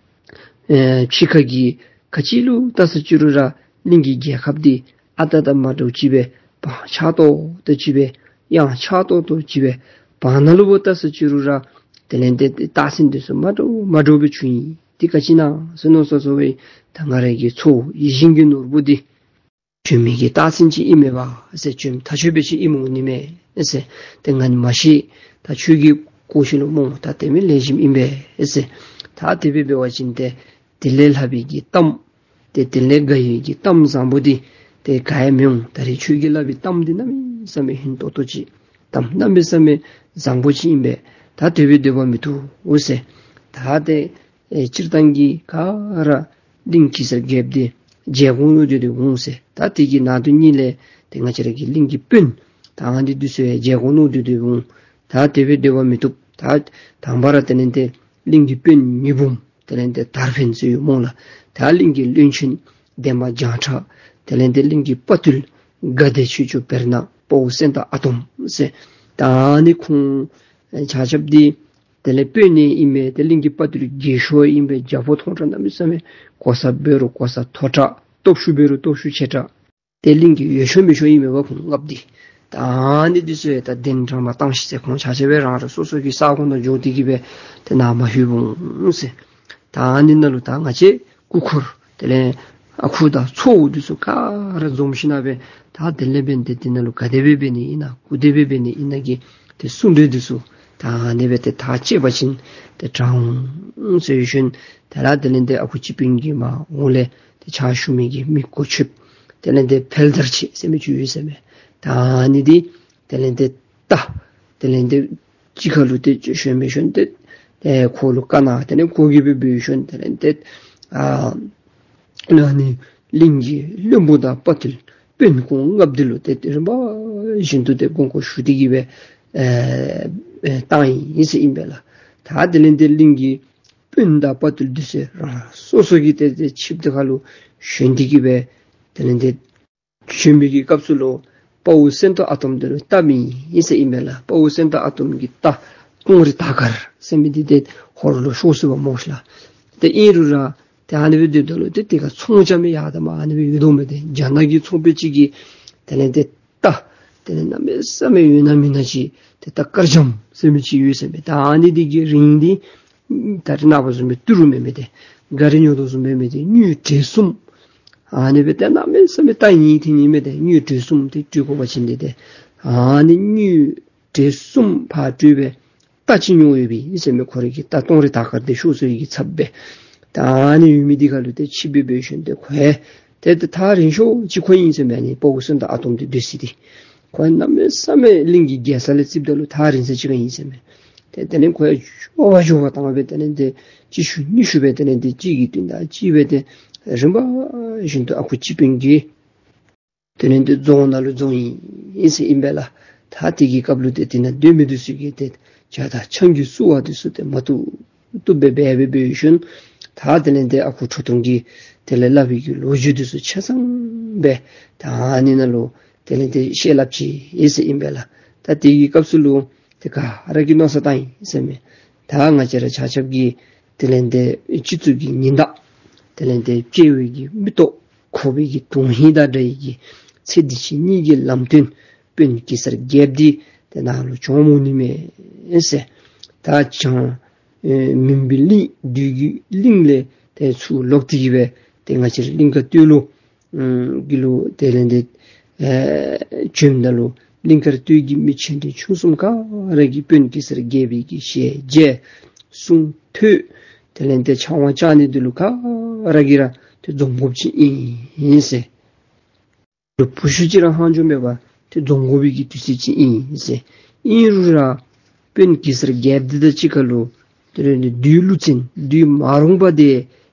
ཨེ་ཕྱི་ཁ་གི་ག་ཅི་ལུ་རྟ་ཟེར་ཅི་རུང་ར་གླིང་གི་རྒྱལ་ཁབ་འདི་ཨ་རྟག་དང་མ་འདྲཝ་ཅིག་སྦེ་བང་ཆགས་ཏོག་ཏོ་ཅིག་སྦེ་གཡང་ཆགས་ཏོག་ཏོ་ཅིག་སྦེ་བར་ན་ལུ་བུ་རྟ་ཟེར་ཅི་རུང་ར་དེ་ལས་ཏེ་རྟགས་མཚན་འདི་ཚུ་མ་འདྲཝ་མ་འདྲཝ་སྦེ་བྱུང་ཡི། འདི་ག་ཅི་ཨིན་ན་ཟེར་མནོ་སོ་སོ་སྦེ་ད་ང་རའི་གི་ཚ་བོ་ཡིད་བཞིན་གྱི་ནོར་བུ་འདི་བྱོན་མི་གི་རྟགས་མཚན་ཅིག་ཨིན་མས་པ་ཟེར། བྱོནམ་ཐག་ཆོད་སྦེ་ཅིག་ཨིནམ་འོང་ནི་མས་ཟེར། ཏེ་ང་ནི་མ་ཤེས། ད་ཁྱོད་ཀྱིས་གོ་ཤེས་ལོ་སྨོ། ད་དེ་མི་ལེགས་ཤོམ་ཨིན་པས་ཟེར། ད་དེ་སྦེ་འབད་བ་ཅིན་ཏེ་དེ་ལས་ལྷག་པའི་གི་གཏམ་ཏེ་དེ་ལས་དགའ་བའི་གི་གཏམ་བཟང་པོ་འདི་ཏེ་ག་ཡང་མི་འོང་། ད་རེས་ཁྱོད་ཀྱིས་སླབ་པའི་གཏམ་འདི་གནམ་མེད་ས་མེད་ཧིང་ཏོག་ཏོ་ཅིག་གཏམ་གནམ་མེད་ས་མེད་བཟང་པོ་ཅིག་ཨིན་པས། ད་དེ་སྦེ་སྡོད་པ་མི་བཏུབ་ཟེར། ད་ཏེ་ཨེ་སྤྱིར་བཏང་གི་ག་ར་གླིང་གེ་སར་རྒྱལཔོ་འདི་མཇལ་དགོ་མནོ་སྟེ་འདི་འོང་ཟེར། ད་དེ་གི་ནང་དོན་ཉིད་ལས་ཏེ་ང་བཅས་ར་གི་གླིང་གི་དཔོན་ད་ཨ་ནི་འདི་ཚུ་ཡང་མཇལ་དགོ་མནོ་སྟེ་འདི་འོང་། ད་དེ་སྦེ་སྡོད་པ་མི་བཏུབ། ད་དང་པ་ར་དེ་ལས་ཏེ་གླིང་གི་དཔོན་ཉི་འབུམ་དེ་ལས་ཏེ་དར་འཕེན་ཟེར་ཡོད་སྨོ་ལགས། ད་གླིང་གི་བློན་ཆེན་འདན་མ་བྱང་ཁྲ་དེ་ལས་ཏེ་གླིང་གི་དཔའ་བརྟུལ་དགའ་བདེ་ཆོས་སྐྱོང་བེར་ནག་དཔའ་བོ་སེང་སྟག་ཨ་དོམ་ཟེར། ད་ཨ་ནི་ཁོང་ཆ་ཁྱབ་འདི་དེ་ལས་དཔོན་ནི་ཨིན་མས། ཏེ་གླིང་གི་དཔའ་བརྟུལ་རྒས་ཤོས་ཨིན་པས། རྒྱལ་པོ་མཐོང་དྲགས་གནམ་མེད་ས་མེད་གོ་ས་འབད་རུང་གོ་ས་མཐོ་དྲགས། སྟོབས་ཤུགས་འབད་རུང་སྟོབས་ཤུགས་ཆེ་དྲགས། ཏེ་གླིང་གི་ཡོད་ཤོས་མེད་ཤོས་ཨིན་མས་པ་ཁོང་ལྔ་པོ་འདི། ད་ཨ་ནི་འདི་ཚུ་ཡང་ད་གདན་དྲངས་མ་བཏང་ཤིག་ཟེར། ཁོང་ཆ་ཁྱབ་སྦེ་རང་རང་སོ་སོ་གི་ས་ཁོངས་ནང་འགྱོ་སྟེ་གི་སྦེ་ཏེ་ནཱ་མ་ལྷོད་འོང་ཟེར། ད་ཨ་ནི་ནང་ལུ་ད་ང་བཅས་སྐུ་འཁོར་དེ་ལས་ཨ་ཁུ་དང་ཚ་བོ་འདི་ཚུ་ག་ར་འཛོམས་ཞིནམ་སྦེ་ད་དེ་ལས་འབད་དེ་དེ་ནང་ལུ་ག་དེ་སྦེ་འབད་ནི་ཨིན་ན་གུ་དེ་སྦེ་འབད་ནི་ཨིན་ན་གི་ཏེ་གསུང་གྲོས་འདི་ཚུ་ད་ཨ་ནི་སྦེ་ཏེ་ཐག་བཅད་པ་ཅིན་ཏེ་དྲག་འོང་ཟེར་ཞུ་ནི། དེ་ལས་དེ་ལས་ཏེ་ཨ་ཁུ་སྤྱི་དཔོན་གྱིས་མར་འོག་ལས་ཏེ་ཕྱག་ཞུ་མི་གི་མི་གོ་ཆོདཔ་དེ་ལས་ཏེ་ཕེལ་དར་ཆེ་ཟེར་མི་ཅིག་ཡོད་ཟེར་མས། ད་ཨ་ནི་འདི་དེ་ལས་ཏེ་ད་དེ་ལས་ཏེ་གཅིག་ཁར་ལུ་ཏེ་ཞོན་མི་ཞོན་ཏེ་ཨེ་ཁོ་ལུ་བཀའ་གནང་། དེ་ལས་ཁོ་གིས་སྦེ་འབད་ཞིནམ་དེ་ལས་ཏེ་ཨ་ཨ་ནི་གླིང་གི་བློན་པོ་དང་དཔའ་བརྟུལ་དཔོན་ཁོང་ལྔ་པོ་འདི་ལུ་ཏེ་རིམ་པ་བཞིན་དུ་ཏེ་དགོངས་སྐོར་ཞུ་སྟེ་གི་སྦེ་ཨེ་ཨེ་བཏང་ཡི་ཟེར་ཨིན་པས་ལགས། ད་དེ་ལས་ཏེ་གླིང་གི་དཔོན་དང་དཔའ་བརྟུལ་འདི་ཚུ་རང་སོ་སོ་གི་ཏེ་ཏེ་ཆིབས་འདི་ཁར་ལུ་ཞོན་ཏེ་གི་སྦེ་དེ་ལས་ཏེ་ཞོན་པའི་གི་སྐབས་སུ་ལུ་དཔའ་བོ་སེང་སྟག་ཨ་དོམ་འདི་ལུ་རྟ་མེད་ཟེར་ཨིན་མས་ལགས། དཔའ་བོ་སེང་སྟག་ཨ་དོམ་གྱི་རྟ་སྟོང་རི་དར་དཀར་ཟེར་མི་འདི་ཏེ་ཧོར་ལུ་ཤོར་སོ་བ་སྨོ་ཤ་ལགས། ཏེ་ཨིན་རུང་ར་ཏེ་ཨ་ནི་སྦེ་སྡོདཔ་ད་ལུ་ཏེ་དེ་ཁར་ཚོང་རྐྱབ་མི་ཡར་དང་མར་ཨ་ནི་སྦེ་ཡོད་དོ་མས། ཏེ་རྒྱ་ནག་གི་ཚོང་དཔོན་ཅིག་གིས་དེ་ལས་ཏེ་རྟ་དེ་ལས་གནམ་མེད་ས་མེད་ཡོད་ན་མེད་ན་ཅིག་ཏེ་རྟ་དཀར་འཇམ་ཟེར་མི་ཅིག་ཡོད་ཟེར་མས། ད་ཨ་ནི་འདི་གི་རིན་འདི་ད་རེས་ནངས་པ་བཟུམ་སྦེ་ཏི་རུ་མེན་མས། ཏེ་ག་རི་ཉོ་དོ་བཟུམ་སྦེ་མེན། ཏེ་དངུལ་གྲལ་གསུམ། ཨ་ནི་སྦེ་ཏེ་གནམ་མེད་ས་མེད་རྟ་ཡིན་ཏེ་ཡིན་མས། ཏེ་དངུལ་གྲལ་གསུམ་ཏེ་སྤྲོད་དགོ་པ་ཅིན་ཏེ་ཏེ་ཨ་ནི་དངུལ་གྲལ་གསུམ་ཕར་སྤྲོད་སྦེ་རྟ་ཅིག་ཉོ་ཡོད་པས་ཟེར་མས། ཁོ་རའི་གི་རྟ་སྟོང་རི་དར་དཀར་འདི་ཤོར་སོ་ཡི་གི་ཚབ་སྦེ། ད་ཨ་ནི་ཡོད་མི་འདི་ཁར་ལུ་ཏེ་ཆིབས་སྦེ་འབད་ཞིནམ་ཏེ་ཁོ་ཡང་ཏེ་ཏེ་ཐག་རིང་ཤོས་ཅིག་ཁོ་ཨིན་ཟེར་མས། ཨ་ནི་དཔའ་བོ་སེང་སྟག་ཨ་དོམ་འདི་སྡོད་ས་འདི་ཁོ་ཡང་གནམ་མེད་ས་མེད་གླིང་གི་རྒྱལ་ས་ལས་རྩིསཔ་ད་ལུ་ཐག་རིང་ས་ཅིག་ཁར་ཨིན་ཟེར་མས། ཏེ་དེ་ལས་ཁོ་ཡང་འགྱོ་བ་འགྱོ་བ་བཏང་སྦེ་དེ་ལས་ཏེ་གཅིག་ཤུལ་གཉིས་ཤུལ་སྦེ་དེ་ལས་ཏེ་གཅིག་གི་རྟིང་བདའ་གཅིག་སྦེ་ཏེ་རིམ་པ་བཞིན་དུ་ཨ་ཁུ་སྤྱི་དཔོན་གྱི་ དེ་ལས་ཏེ་རྫོང་ནང་ལུ་རྫོང་ཨིན་ཟེར་ཨིན་པས་ལགས། ད་དེ་གི་སྐབས་ལུ་ཏེ་དེ་ནང་སྡོད་མི་འདི་ཚུ་གིས་ཏེ་ཇ་དང་ཆང་གི་བསུ་བ་འདི་ཚུ་ཏེ་མ་བཏུབ་བཏུབ་སྦེ་འབད་འབད་འབད་ཞིནམ་ད་དེ་ལས་ཏེ་ཨ་ཁུ་ཁྲོ་ཐུང་གིས་དེ་ལས་སླབ་པའི་གི་ལོ་རྒྱུས་འདི་ཚུ་ཆ་ཚང་སྦེ་ད་ཨ་ནི་ནང་ལུ་དེ་ལས་ཏེ་བཤད་སླབ་ཅི་ཟེར་ཨིན་པས་ལགས། ད་དེ་གི་སྐབས་སུ་ལུ་ཏེ་ག་ར་གིས་མནོ་བསམ་བཏང་ཡི་ཟེར་མས། ད་ང་བཅས་ར་ཆ་ཁྱབ་ཀྱིས་དེ་ལས་ཏེ་སྤྱི་གཙུག་གི་ཉི་ཟླ་དེ་ལས་ཏེ་དཔྱལ་བའི་གི་མིག་ཏོ་ཁོག་པའི་གི་དོན་ཧིང་དང་འདྲ་བའི་གི་ཚེ་འདི་ཕྱི་གཉིས་ཀྱི་ལམ་སྟོན་དཔོན་གེ་སར་རྒྱལཔོ་འདི་ཏེ་ནཱ་ལུ་བྱོན་འོང་ནི་མས་ཟེར། ད་བྱང་ཨེ་མུན་པའི་གླིང་བདུད་ཀྱི་གླིང་ལས་ཏེ་ཚུར་ལོག་སྟེ་གི་སྦེ་ཏེ་ང་བཅས་ར་གླིང་དཀར་སྟོད་ལུ་ཨམ་གི་ལུ་དེ་ལས་ཏེ་ཨེ་བྱོནམ་ད་ལུ་གླིང་དཀར་སྟོད་ཀྱི་མི་ཆེ་འབྲིང་ཆུང་གསུམ་ག་ར་གིས་དཔོན་གེ་སར་རྒྱལ་པོའི་གི་ཞལ་མཇལ་གསུང་ཐོས། དེ་ལས་ཏེ་ཕྱག་དབང་བཅར་ནི་འདི་ལུ་ག་ར་གིས་ར་ཏེ་འཛོམས་དགོཔ་ཅིག་ཨིན་ཟེར། བུ་ཤུལ་ཅིག་ར་ཧང་ཇོ་མེད་པར་ཏེ་འཛོམས་དགོ་པའི་གི་དུས་ཚོད་ཅིག་ཨིན་ཟེར། ཨིན་རུང་ར་དཔོན་གེ་སར་རྒྱལཔོ་འདི་དང་གཅིག་ཁར་ལུ་དེ་ལས་ཏེ་བདུད་ཀླུ་བཙན་བདུད་མ་རུངས་པ་འདི་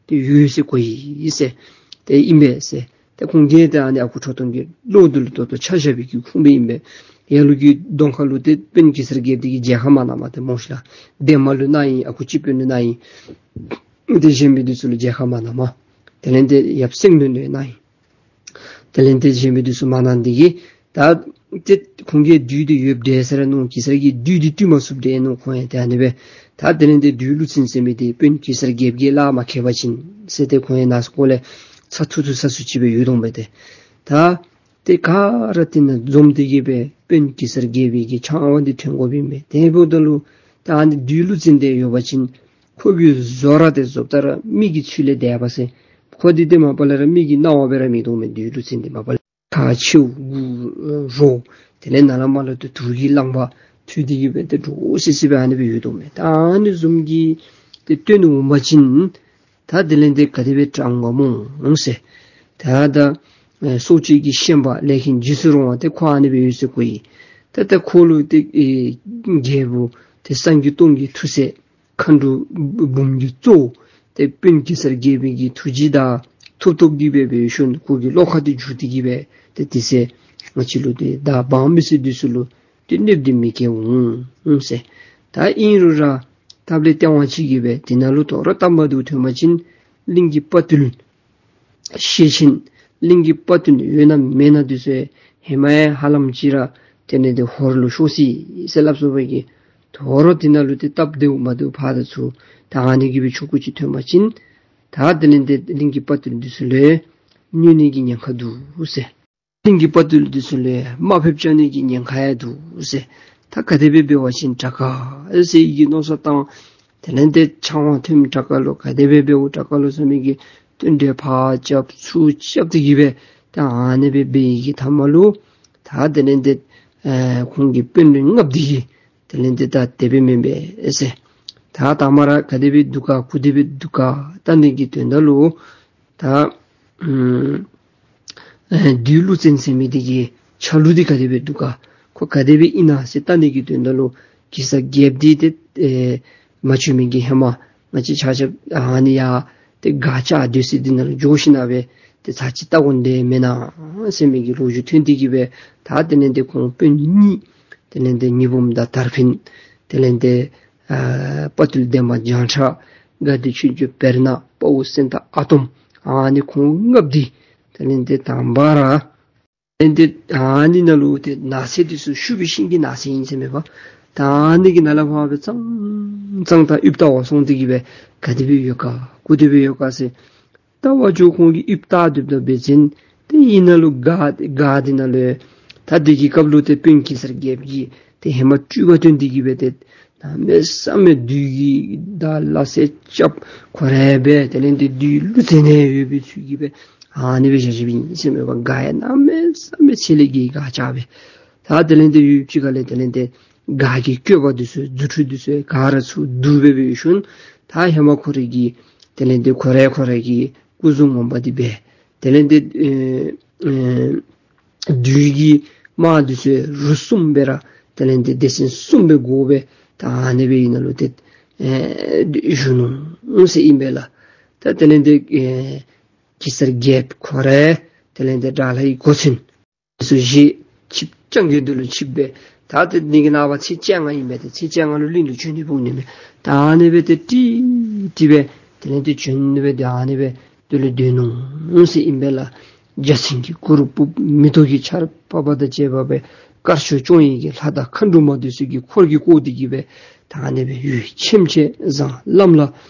ཏེ་ཡོད་ཟེར་གོ་ཡི་ཟེར། ཏེ་ཨིན་པས་ཟེར། ཏེ་ཁོང་གིས་ཏེ་ཨ་ནི་ཨ་ཁུ་ཁྲོ་ཐུང་གི་བློ་འདི་ལུ་ཏོག་ཏོ་ཆ་བཞག་པའི་གི་ཁུངས་སྦེ་ཨིན་པས། ལ་ལུ་གི་གདོང་ཁ་ལུ་ཏེ་དཔོན་གེ་སར་རྒྱལཔོ་འདི་གིས་མཇལ་ཁ་མ་གནང་མས་ཏེ་སྨོ་ཤེ་ལགས། འདན་མ་ལུ་གནང་ཡི། ཨ་ཁུ་སྤྱི་དཔོན་ལུ་གནང་ཡི། ཏེ་གཞན་མི་འདི་ཚུ་ལུ་མཇལ་ཁ་མ་གནང་མས། དེ་ལས་ཏེ་ཡབ་སེང་བློན་ལུ་གནང་ཡི། དེ་ལས་ཏེ་གཞན་མི་འདི་ཚུ་མ་གནང་འདི་གིས་ད་ཏེ་ཁོང་གིས་བདུད་འདི་ཡོདཔ་འདྲས་ཟེར་ར་མནོ། གེ་སར་གྱིས་བདུད་འདི་བཏུལ་མ་ཚུགསཔ་འདྲས་མནོ་ཁོང་ཡང་ཏེ་ཨ་ནི་སྦེ། ད་དེ་ལས་ཏེ་བདུད་ཀླུ་བཙན་ཟེར་མི་འདི་དཔོན་གེ་སར་རྒྱལཔོ་གིས་སླབ་མ་མཁས་པ་ཅིན་ཟེར་ཏེ་ཁོང་ཡང་ནང་སྐོར་ལས་ཚ་ཐུག་ཐུག་ས་སུ་ཅིག་སྦེ་ཡོད་དོ་མས་ཏེ། ད་ཏེ་ག་ར་དེ་ནང་འཛོམས་ཏེ་གི་སྦེ་དཔོན་གེ་སར་རྒྱལ་པོའི་གི་ཕྱག་དབང་འདི་ཐོན་དགོཔ་ཨིན་པས། དེ་འབདཝ་ད་ལུ་ད་ཨ་ནི་བདུད་ཀླུ་བཙན་འདི་ཡོད་པ་ཅིན་ཁོ་གི་བཟོ་ར་འདི་བཟོ་ལྟ་ར་མི་གི་ཚུལ་ལས་འདས་པས་ཟེར། ཁོ་འདི་ཏེ་མ་པ་ལས་ར་མི་གི་སྣང་བ་སྦེ་ར་མིན་འདུག་མས། བདུད་ཀླུ་བཙན་འདི་མ་པ་ལས་ཁ་མཆེཝ་དགུ་རོ་དེ་ལས་ནཱ་ལས་མར་ལུ་ཏེ་དུག་གི་རླངས་པ་འཐུལ་ཏེ་གི་སྦེ་ཏེ་འདྲོག་སི་སི་སྦེ་ཨ་ནི་སྦེ་ཡོད་དོ་མས། ད་ཨ་ནི་བཟུམ་གྱི་ཏེ་སྟོན་འོང་པ་ཅིན་ད་དེ་ལས་ཏེ་ག་དེ་སྦེ་དྲག་འོང་ག་སྨོ་ཟེར། ད་ད་ཨེ་སྲོག་གཅོད་ཀྱི་ཤན་པ་ལས་མཁན་འཇིགས་སུ་རུང་བ་ཏེ་ཁོ་ཨ་ནི་སྦེ་ཡོད་ཟེར་གོ་ཡི། ད་ད་ཁོ་ལུ་ཏེ་ཨེ་རྒྱལ་པོ་ཏེ་སངས་རྒྱས་སྟོང་གི་ཐུགས་སྲས་མཁའ་འགྲོ་འབུམ་གྱི་གཙོ་བོ་ཏེ་དཔོན་གེ་སར་རྒྱལ་པོའི་གི་ཐུགས་རྗེ་དང་ཐུགས་སྟོབས་ཀྱིས་སྦེ་འབད་ཞིནམ་ཁོ་གི་བློ་ཁ་འདི་འཇུ་སྟེ་གི་སྦེ་ཏེ་དེ་ཚེ་ང་བཅས་ལུ་ཏེ་ད་འབངས་མི་སེར་འདི་ཚུ་ལུ་ཏེ་གནོདཔ་འདི་མི་བཀལ་འོང་ཟེར། ད་ཨིན་རུང་ར་སྟབས་ལེགས་སྟེས་དབང་ཅིག་གིས་སྦེ་དེ་ནང་ལུ་དོ་རུང་སྟབས་མ་བདེཝ་ཐོན་པ་ཅིན་གླིང་གི་དཔའ་རྟུལ་ཤེད་ཆེན་གླིང་གི་དཔའ་རྟུལ་ཡོད་ན་མེད་ན་འདི་ཚུ་ཧེ་མ་ཡང་ཧ་ལམ་ཅིག་ར་དེ་ལས་ཏེ་ཧོར་ལུ་ཤོར་སོ་ཡི་ཟེར་སླབ་སོང་བའི་གི་དོ་རུང་དེ་ནང་ལུ་ཏེ་སྟབས་བདེཝ་མ་བདེཝ་ཕར་དང་ཚུར་ད་ཨ་ནི་གི་སྦེ་ཆོ་ག་ཅིག་ཐོན་པ་ཅིན་ད་དེ་ལས་ཏེ་གླིང་གི་དཔའ་རྟུལ་འདི་ཚུ་ལུ་གནོད་ནི་གི་ཉེན་ཁ་འདུག་ཟེར། གླིང་གི་དཔའ་རྟུལ་འདི་ཚུ་ལུ་དམའ་ཕབ་རྐྱབ་ནི་གི་ཉེན་ཁ་ཡང་འདུག་ཟེར། ད་ག་དེ་སྦེ་འབད་བ་ཅིན་དྲག་ག་ཟེར་བའི་གི་མནོ་བསམ་བཏང་། དེ་ལས་ཏེ་ཕྱག་དབང་ཐོན་དྲག་ག་ལོ་ག་དེ་སྦེ་འབདཝ་དྲག་ག་ལོ་ཟེར་མི་གི་བསྟུན་གྲོས་ཕར་རྐྱབ་ཚུར་རྐྱབ་སྟེ་གི་སྦེ་ད་ཨ་ནི་སྦེ་འབད་བའི་གི་མཐའ་མ་ལུ་ད་དེ་ལས་ཏེ་ཨེ་ཁོང་གི་དཔོན་ལུ་ལྔ་པོ་འདི་གིས་དེ་ལས་ཏེ་ད་དེ་སྦེ་མེན་པས་ཟེར། ད་ད་མ་ར་ག་དེ་སྦེ་འདུག་ག་ག་དེ་སྦེ་འདུག་ག་ལྟ་ནི་གི་དོན་དག་ལུ་ད་ཨམ་ཨེ་བདུད་ཀླུ་བཙན་ཟེར་མི་འདི་གི་ཆ་ལུགས་འདི་ག་དེ་སྦེ་འདུག་ག་ཁོ་ག་དེ་སྦེ་ཨིན་ན་ཟེར་ལྟ་ནི་གི་དོན་དག་ལུ་གེ་སར་རྒྱལཔོ་འདི་ཏེ་ཨེ་མ་བྱོན་མི་གི་ཧེ་མ་ང་བཅས་ཆ་ཁྱབ་ཨ་ནི་ཡར་ཏེ་སྒར་ལྕགས་སྡོད་ས་འདི་ནང་ལུ་འགྱོ་ཞིནམ་ལས་སྦེ་ཏེ་ཚར་གཅིག་ལྟ་དགོ་ནི་མེན་ན་ཟེར་མི་གི་ལོ་རྒྱུས་ཐོན་ཏེ་གི་སྦེ་ད་དེ་ལས་ཏེ་ཁོང་དཔོན་གཉིས་དེ་ལས་ཏེ་ཉི་འབུམ་དང་དར་འཕེན་དེ་ལས་ཏེ་ཨ་དཔའ་རྟུལ་འདན་མ་བྱང་ཁྲ་དགའ་བདེ་ཆོས་འབྱོར་བེར་ནག་དཔའ་བོ་སེང་སྟག་ཨ་དོམ་ཨ་ནི་ཁོང་ལྔ་པོ་འདི་དེ་ལས་ཏེ་དང་པ་ར་དེ་ལས་ཏེ་ཨ་ནི་ནང་ལུ་ཏེ་ནགས་ཚལ་འདི་ཚུ་ཞུ་བའི་ཤིང་གི་ནགས་ཚལ་ཨིན་ཟེར་མས་པ། ད་ཨ་ནི་གི་ནང་ལས་ཕར་སྦེ་ཙང་ཙང་ད་ཡུདཔ་ལྟ་བར་སོང་སྟེ་གི་སྦེ་ག་དེ་སྦེ་ཡོད་ག་ག་དེ་སྦེ་ཡོད་ག་ཟེར་ལྟ་བར་འགྱོ། ཁོང་གིས་ཡུདཔ་ལྟ་སྡོདཔ་ད་འབད་བ་ཅིན་ཏེ་ཨ་ནཱ་ལུ་སྒར་སྒར་འདི་ནང་ལུ་ད་དེ་གི་སྐབས་ལུ་ཏེ་དཔོན་གེ་སར་རྒྱལཔོ་གིས་ཏེ་ཧེ་མ་སྤྲུལ་པ་སྟོན་ཏེ་གི་སྦེ་ཏེ་གནམ་མེད་ས་མེད་བདུད་ཀྱི་ད་ལ་སེ་རྐྱབ་ཁོ་ར་སྦེ་དེ་ལས་ཏེ་བདུད་ཀླུ་བཙན་ཡོད་པའི་ཚུལ་གྱིས་སྦེ་ཨ་ནི་སྦེ་བཞག་བཞགཔ་ཨིན་ཟེར་མས་པ། སྒར་ཡང་གནམ་མེད་ས་མེད་ཚད་ལས་བརྒལ་སྒར་ཆགས་སྦེ། ད་དེ་ལས་ཏེ་ཡུདཔ་ཅིག་ཁ་ལས་དེ་ལས་ཏེ་སྒར་གྱི་བཀོད་པ་འདི་ཚུ་རྫུ་འཕྲུལ་འདི་ཚུ་ག་ར་ཚུར་བསྡུ་སྦེ་འབད་ཞིནམ་ད་ཧེ་མ་ཁོ་རའི་གི་དེ་ལས་ཏེ་ཁོ་ར་ཁོ་ར་གི་སྐུ་གཟུགས་ངོ་མ་འདི་སྦེ་དེ་ལས་ཏེ་ཨེ་ཨེ་བདུད་ཀྱི་དམག་འདི་ཚུ་རུ་གསུམ་སྦེ་ར་དེ་ལས་ཏེ་སྡེ་ཚན་གསུམ་སྦེ་བགོ་སྦེ་ད་ཨ་ནི་སྦེ་ཨ་ནཱ་ལུ་ཏེ་ཨེ་བཞུགས་ནུག་ཟེར་ཨིན་པས་ལགས། ད་དེ་ལས་ཏེ་ཨེ་གེ་སར་རྒྱལཔོ་ཁོ་ར་དེ་ལས་ཏེ་དགྲ་ལྷ་ཡི་གོ་མཚོན་ སུ་བཞེས་ཆིབས་རྐྱང་གི་དུས་ལུ་ཆིབས་སྦེ་ད་ཏེ་ནི་གི་ནངས་པ་ཚེས་བཅོ་ལྔ་ཨིན་པས། ཏེ་ཚེས་བཅོ་ལྔ་ལུ་གླིང་ལུ་བྱོན་ནི་འབདཝ་ཨིན་མས། ད་ཨ་ནི་སྦེ་ཏེ་ཏི་ཏི་སྦེ་དེ་ལས་ཏེ་བྱོན་སྦེ་ཏེ་ཨ་ནི་སྦེ་དེ་ལུ་སྡོད་ནུག་ཟེར་ཨིན་པས་ལགས། འཇའ་ཚོན་གྱི་གུར་ཕུབ་མེ་ཏོག་གི་ཆརཔ་འབབ་དང་བཅས་པ་སྦེ་དཀར་ཕྱོགས་སྐྱོང་ཡི་གི་ལྷ་དང་མཁའ་འགྲོ་མ་འདི་ཚུ་གིས་འཁོར་གྱིས་བསྐོར་ཏེ་གི་སྦེ་ད་ཨ་ནི་སྦེ་ཡུན་ཆེམ་ཆེ་བཟང་ལམ་ལ་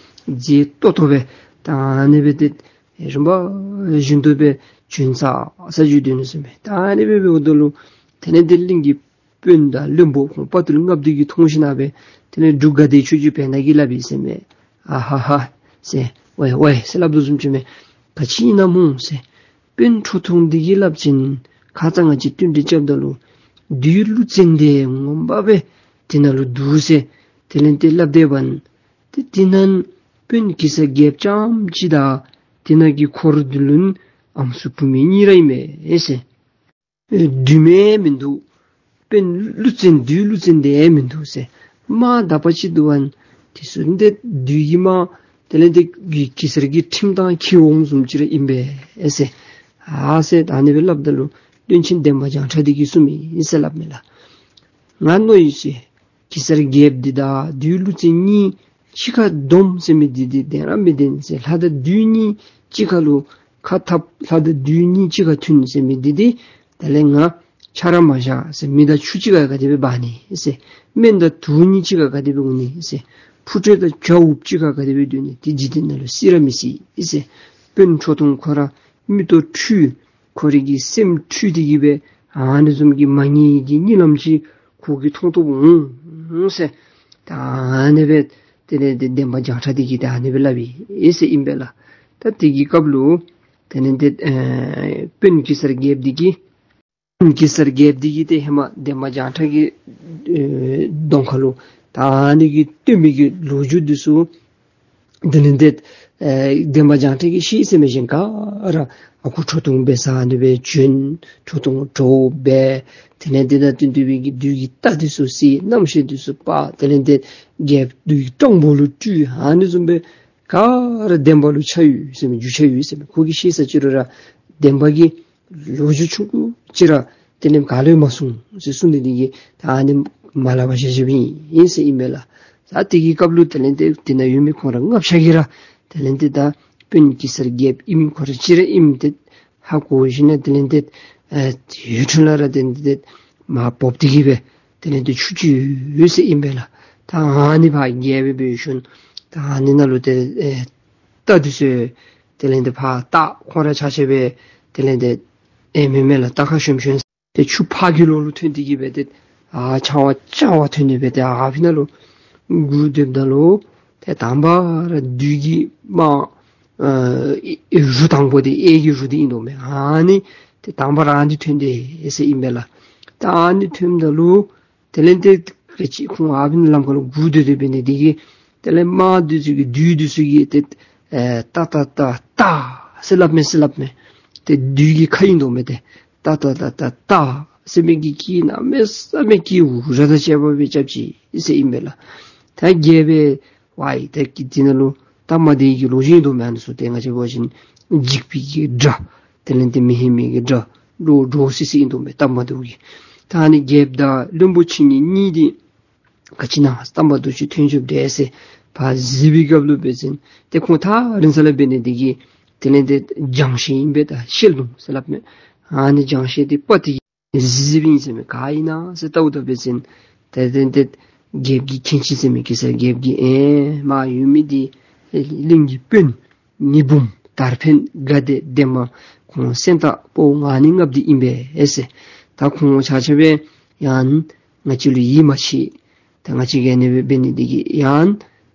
མཛེས་ཏོག་ཏོ་སྦེ་ད་ཨ་ནི་སྦེ་ཏེ་རིམ་པ་བཞིན་དུ་སྦེ་བྱོན་ཚར་ས་བྱོན་སྡོད་ནུག་ཟེར་མས། ད་ཨ་ནི་སྦེ་འབདཝ་ད་ལུ་དེ་ལས་ཏེ་གླིང་གི་དཔོན་དང་བློན་པོ་ཁོང་དཔའ་རྟུལ་ལྔ་པོ་འདི་གིས་མཐོང་ཞིནམ་ལས་དེ་ལས་འབྲུག་དགའ་བདེ་ཆོས་སྐྱོང་བེར་ནག་གིས་སླབ་ཡི་ཟེར་མས། ཨ་ཧ་ཧ་ཟེར། ཝའི་ཝའི་ཟེར་སླབ་དོ་བཟུམ་ཅིག་མས། ག་ཅི་ཨིན་ན་སྨོ་ཟེར། དཔོན་ཁྲོ་ཐུང་འདི་གིས་སླབ་ཅིན་ཁ་ཙ་ང་བཅས་བསྟུན་གྲོས་རྐྱབ་ད་ལུ་བདུད་ཀླུ་བཙན་འདི་ངོ་མ་སྦེ་དེ་ནང་ལུ་འདུག་ཟེར་དེ་ལས་ཏེ་སླབ་སྡོདཔ་ཨིན། ཏེ་དེ་ནང་དཔོན་གེ་སར་རྒྱལཔོ་རྐྱངམ་ཅིག་དང་དེ་ནང་གི་འཁོར་འདི་ལུ་ཨམ་སྲུ་བུད་མེད་གཉིས་ར་ཨིན་མས་ཟེར། ཨེ་བདུད་མེན་མིན་འདུག། དཔོན་ཀླུ་བཙན་བདུད་ཀླུ་བཙན་འདི་མིན་འདུག་ཟེར། དམག་དག་པ་ཅིག་འདུག་པ། དེ་ཚུ་ཏེ་བདུད་ཀྱི་དམག་དེ་ལས་ཏེ་གེ་སར་གྱི་ཁྲིམས་དང་འཁྲིལ་འོང་བཟུམ་ཅིག་ར་ཨིན་པས་ཟེར། ཨ་ཟེར་ད་ཨ་ནི་སྦེ་སླབ་ད་ལུ་བློན་ཆེན་འདན་མ་བྱང་ཁྲ་འདི་གིས་གསུངམ་ཨིན་ཟེར་སླབ་མས་ལགས། ང་མནོ་ཡི་ཟེར། གེ་སར་རྒྱལཔོ་འདི་དང་བདུད་ཀླུ་བཙན་གཉིས་གཅིག་ཁར་སྡོམ་ཟེར་མི་འདི་འདི་བདེན་ར་མི་བདེན་ཟེར། ལྷ་དང་བདུད་གཉིས་གཅིག་ཁར་ལུ་ཁ་འཐབ། ལྷ་དང་བདུད་གཉིས་གཅིག་ཁར་མཐུན་ཟེར་མི་འདི་འདི་དེ་ལས་ང་ཆ་ར་མ་བཞག་ཟེར། མེ་དང་ཆུ་གཅིག་ཁར་ག་དེ་སྦེ་འབར་ནི་ཟེར། སྨན་དང་དུག་གཉིས་གཅིག་ཁར་ག་དེ་སྦེ་འོང་ནི་ཟེར། འཕུར་འགྲོས་དང་བྱ་འུགཔ་གཅིག་ཁར་ག་དེ་སྦེ་སྡོད་ནི། དེ་འཇིག་རྟེན་ནང་ལུ་སྲིད་ར་མི་སྲིད་ཟེར། དཔོན་ཁྲོ་ཐུང་ཁོ་ར་མིག་ཏོ་འཁྲུལ། ཁོ་རའི་གི་སེམས་འཁྲུལ་ཏེ་གི་སྦེ་ཨ་ནི་བཟུམ་གྱི་མ་ངེས་ཀྱི་གཉིད་ལམ་ཅིག་ཁོ་གིས་མཐོང་མཐོངམ་འོང་ཟེར། ད་ཨ་ནི་སྦེ་དེ་ལས་ཏེ་འདན་མ་བྱང་ཁྲ་འདི་གིས་ད་ཨ་ནི་སྦེ་སླབ་ཡི་ཟེར་ཨིན་པས་ལགས། ད་དེ་གི་སྐབས་ལུ་དེ་ལས་ཏེ་ཨེ་དཔོན་གེ་སར་རྒྱལཔོ་འདི་གིས་དཔོན་གེ་སར་རྒྱལཔོ་འདི་གིས་ཏེ་ཧེ་མ་འདན་མ་བྱང་ཁྲ་གི་ཨེ་གདོང་ཁ་ལུ་ད་ཨ་ནི་གི་སྟོན་མི་གི་ལོ་རྒྱུས་འདི་ཚུ་དེ་ལས་ཏེ་ཨེ་འདན་མ་བྱང་ཁྲ་གིས་ཤེས་ཟེར་མི་ཅིག་ག་ར་ཨ་ཁུ་ཁྲོ་ཐུང་འབད་ས་ཨ་ནི་སྦེ་བྱོན། ཁྲོ་ཐུང་ཁྲོ་བོ་འབད། དེ་ལས་ཏེ་ད་དེ་འདུལ་བའི་གི་བདུད་ཀྱི་རྟ་འདི་ཚུ་བསད། རྣམ་ཤེས་འདི་ཚུ་སྤར། དེ་ལས་ཏེ་རྒྱལཔོ་བདུད་ཀྱི་སྤྲང་པོ་ལུ་སྤྲུལ། ཨ་ནི་བཟུམ་སྦེ་ག་ར་འདན་མ་ལུ་ཆ་ཡོད་ཟེར་མི་རྒྱུས་ཆ་ཡོད་ཟེར་མི་ཁོ་གིས་ཤེས་ས་ཅི་རུང་ར་འདན་མ་གི་ལོ་རྒྱུས་ཆུང་ཀུ་ཅིག་ར་དེ་ལས་ག་ལུ་ཡང་མ་གསུང་ཟེར་གསུངས་ནི་འདི་གིས་ད་ཨ་ནི་མ་སླབ་པར་བཞག་བཞགཔ་ཨིན་ཟེར་ཨིན་པས་ལགས། ད་དེ་གི་སྐབས་ལུ་དེ་ལས་ཏེ་དེ་ནང་ཡོད་མི་ཁོང་ར་ལྔ་བཅུ་གིས་ར་དེ་ལས་ཏེ་ད་དཔོན་གེ་སར་རྒྱལཔོ་ཨིནམ་ཁོ་ར་གཅིག་ར་ཨིནམ་ཏེ་ཧ་གོ་ཞིནམ་ལས་དེ་ལས་ཏེ་ཨེ་ཡུལ་དྲུང་ལས་ར་དེ་ལས་ཏེ་མར་བབས་ཏེ་གི་སྦེ་དེ་ལས་ཏེ་ཆུ་ཅིག་ཡོད་ཟེར་ཨིན་པས་ལགས། ད་ཨ་ནི་ཕར་བརྒལ་སྦེ་འབད་ཞིནམ་ད་ཨ་ནི་ནང་ལུ་ཏེ་ཨེ་རྟ་འདི་ཚུ་དེ་ལས་ཏེ་ཕར་རྟ་ཁོང་ར་ཆ་ཁྱབ་སྦེ་དེ་ལས་ཏེ་ཨེ་མེན་མེན་ལགས། རྟ་ཁར་ཞོན་ཞོན་ཏེ་ཆུ་ཕར་གི་ལོགས་ལུ་ཐོན་ཏེ་གི་སྦེ་ཏེ་ཨ་ཕྱར་ཕྱར་ཐོན་ནི་སྦེ་ཏེ་ཨ་ཕི་ནང་ལུ་སྒུག་སྡོདཔ་ད་ལུ་ཏེ་དང་པ་ར་བདུད་ཀྱི་དམག་ཨེ་རུ་དང་པོ་འདི་གཡས་ཀྱི་རུ་འདི་ཨིན་དོ་མས། ཨ་ནི་ཏེ་དང་པ་ར་ཨ་ནི་ཐོན་ཏེ་ཟེར་ཨིན་པས་ལགས། ད་ཨ་ནི་ཐོནམ་ད་ལུ་དེ་ལས་ཏེ་ག་ཅི་ཁོང་ཨ་ཕི་ནང་ལམ་ཁ་ལུ་སྒུག་སྡོད་སྡོད་འབད་ནི་འདི་གིས་དེ་ལས་དམག་འདི་ཚུ་གིས་བདུད་འདི་ཚུ་གིས་ཏེ་ཨེ་ཏ་ཏ་ཏ་ཏ་ཟེར་སླབ་མས་ཟེར་སླབ་མས། ཏེ་བདུད་ཀྱི་ཁ་ཨིན་དོ་མས། ཏེ་ཏ་ཏ་ཏ་ཏ་ཏ་ཟེར་མི་གི་སྐད་གནམ་མེད་ས་མེད་སྐད་འུར་ཟེར་དང་བཅས་པ་སྦེ་རྐྱབ་ཅི་ཟེར་ཨིན་པས་ལགས། ད་རྒྱལ་པོའི་ཝའི་ད་གི་འདི་ནང་ལུ་སྟབས་མ་བདེ་གི་ལོ་རྒྱུས་ཨིན་དོ་མས། ཨ་ནི་ཚུ་ཏེ་ང་བཅས་འབད་བ་ཅིན་འཇིགས་པའི་གི་སྒྲ་དེ་ལས་ཏེ་མི་སྙན་མི་གི་སྒྲ་འདྲོག་འདྲོག་སི་སི་ཨིན་དོ་མས། སྟབས་མ་བདེཝ་གིས། ད་ཨ་ནི་རྒྱལཔོ་དང་བློན་པོ་ཆིངས་ཡིག་གཉིས་འདི་ག་ཅི་ཨིན་ན་སྟབས་མ་བདེཝ་ཅིག་ཐོན་འགྱོཝ་འདྲས་ཟེར་ཕར་གཟིགས་པའི་སྐབས་ལུ་འབད་བ་ཅིན་ཏེ་ཁོང་ཐག་རིང་ས་ལས་འབད་ནི་འདི་གིས་དེ་ལས་ཏེ་རྒྱང་ཤེལ་ཨིན་པས། ད་ཤེལ་དུང་ཟེར་སླབ་མས། ཨ་ནི་རྒྱང་ཤེལ་འདི་སྤར་ཏེ་གིས་གཟིགས་གཟིགསཔ་ཨིན་ཟེར་མས། ག་ཨིན་ན་ཟེར་བལྟཝ་ད་འབད་བ་ཅིན་ཏེ་ཏེ་ཏེ་རྒྱལཔོ་གི་མཁན་ཆེན་ཟེར་མི་གེ་སར་རྒྱལཔོ་གི་ཨེ་མར་ཡོད་མི་འདི་གླིང་གི་དཔོན་ཉི་འབུམ་དར་འཕེན་དགའ་བདེ་འདན་མ་ཁོང་སེང་སྟག་ཕོ་ལྔ་ནི་ལྔ་པོ་འདི་ཨིན་པས་ཟེར། ད་ཁོང་ཆ་ཁྱབ་སྦེ་ཡང་ང་བཅས་ལུ་ཡིད་མ་ཆེས། ད་ང་བཅས་ཀྱིས་ཨ་ནི་སྦེ་འབད་ནི་འདི་གིས་ཡང་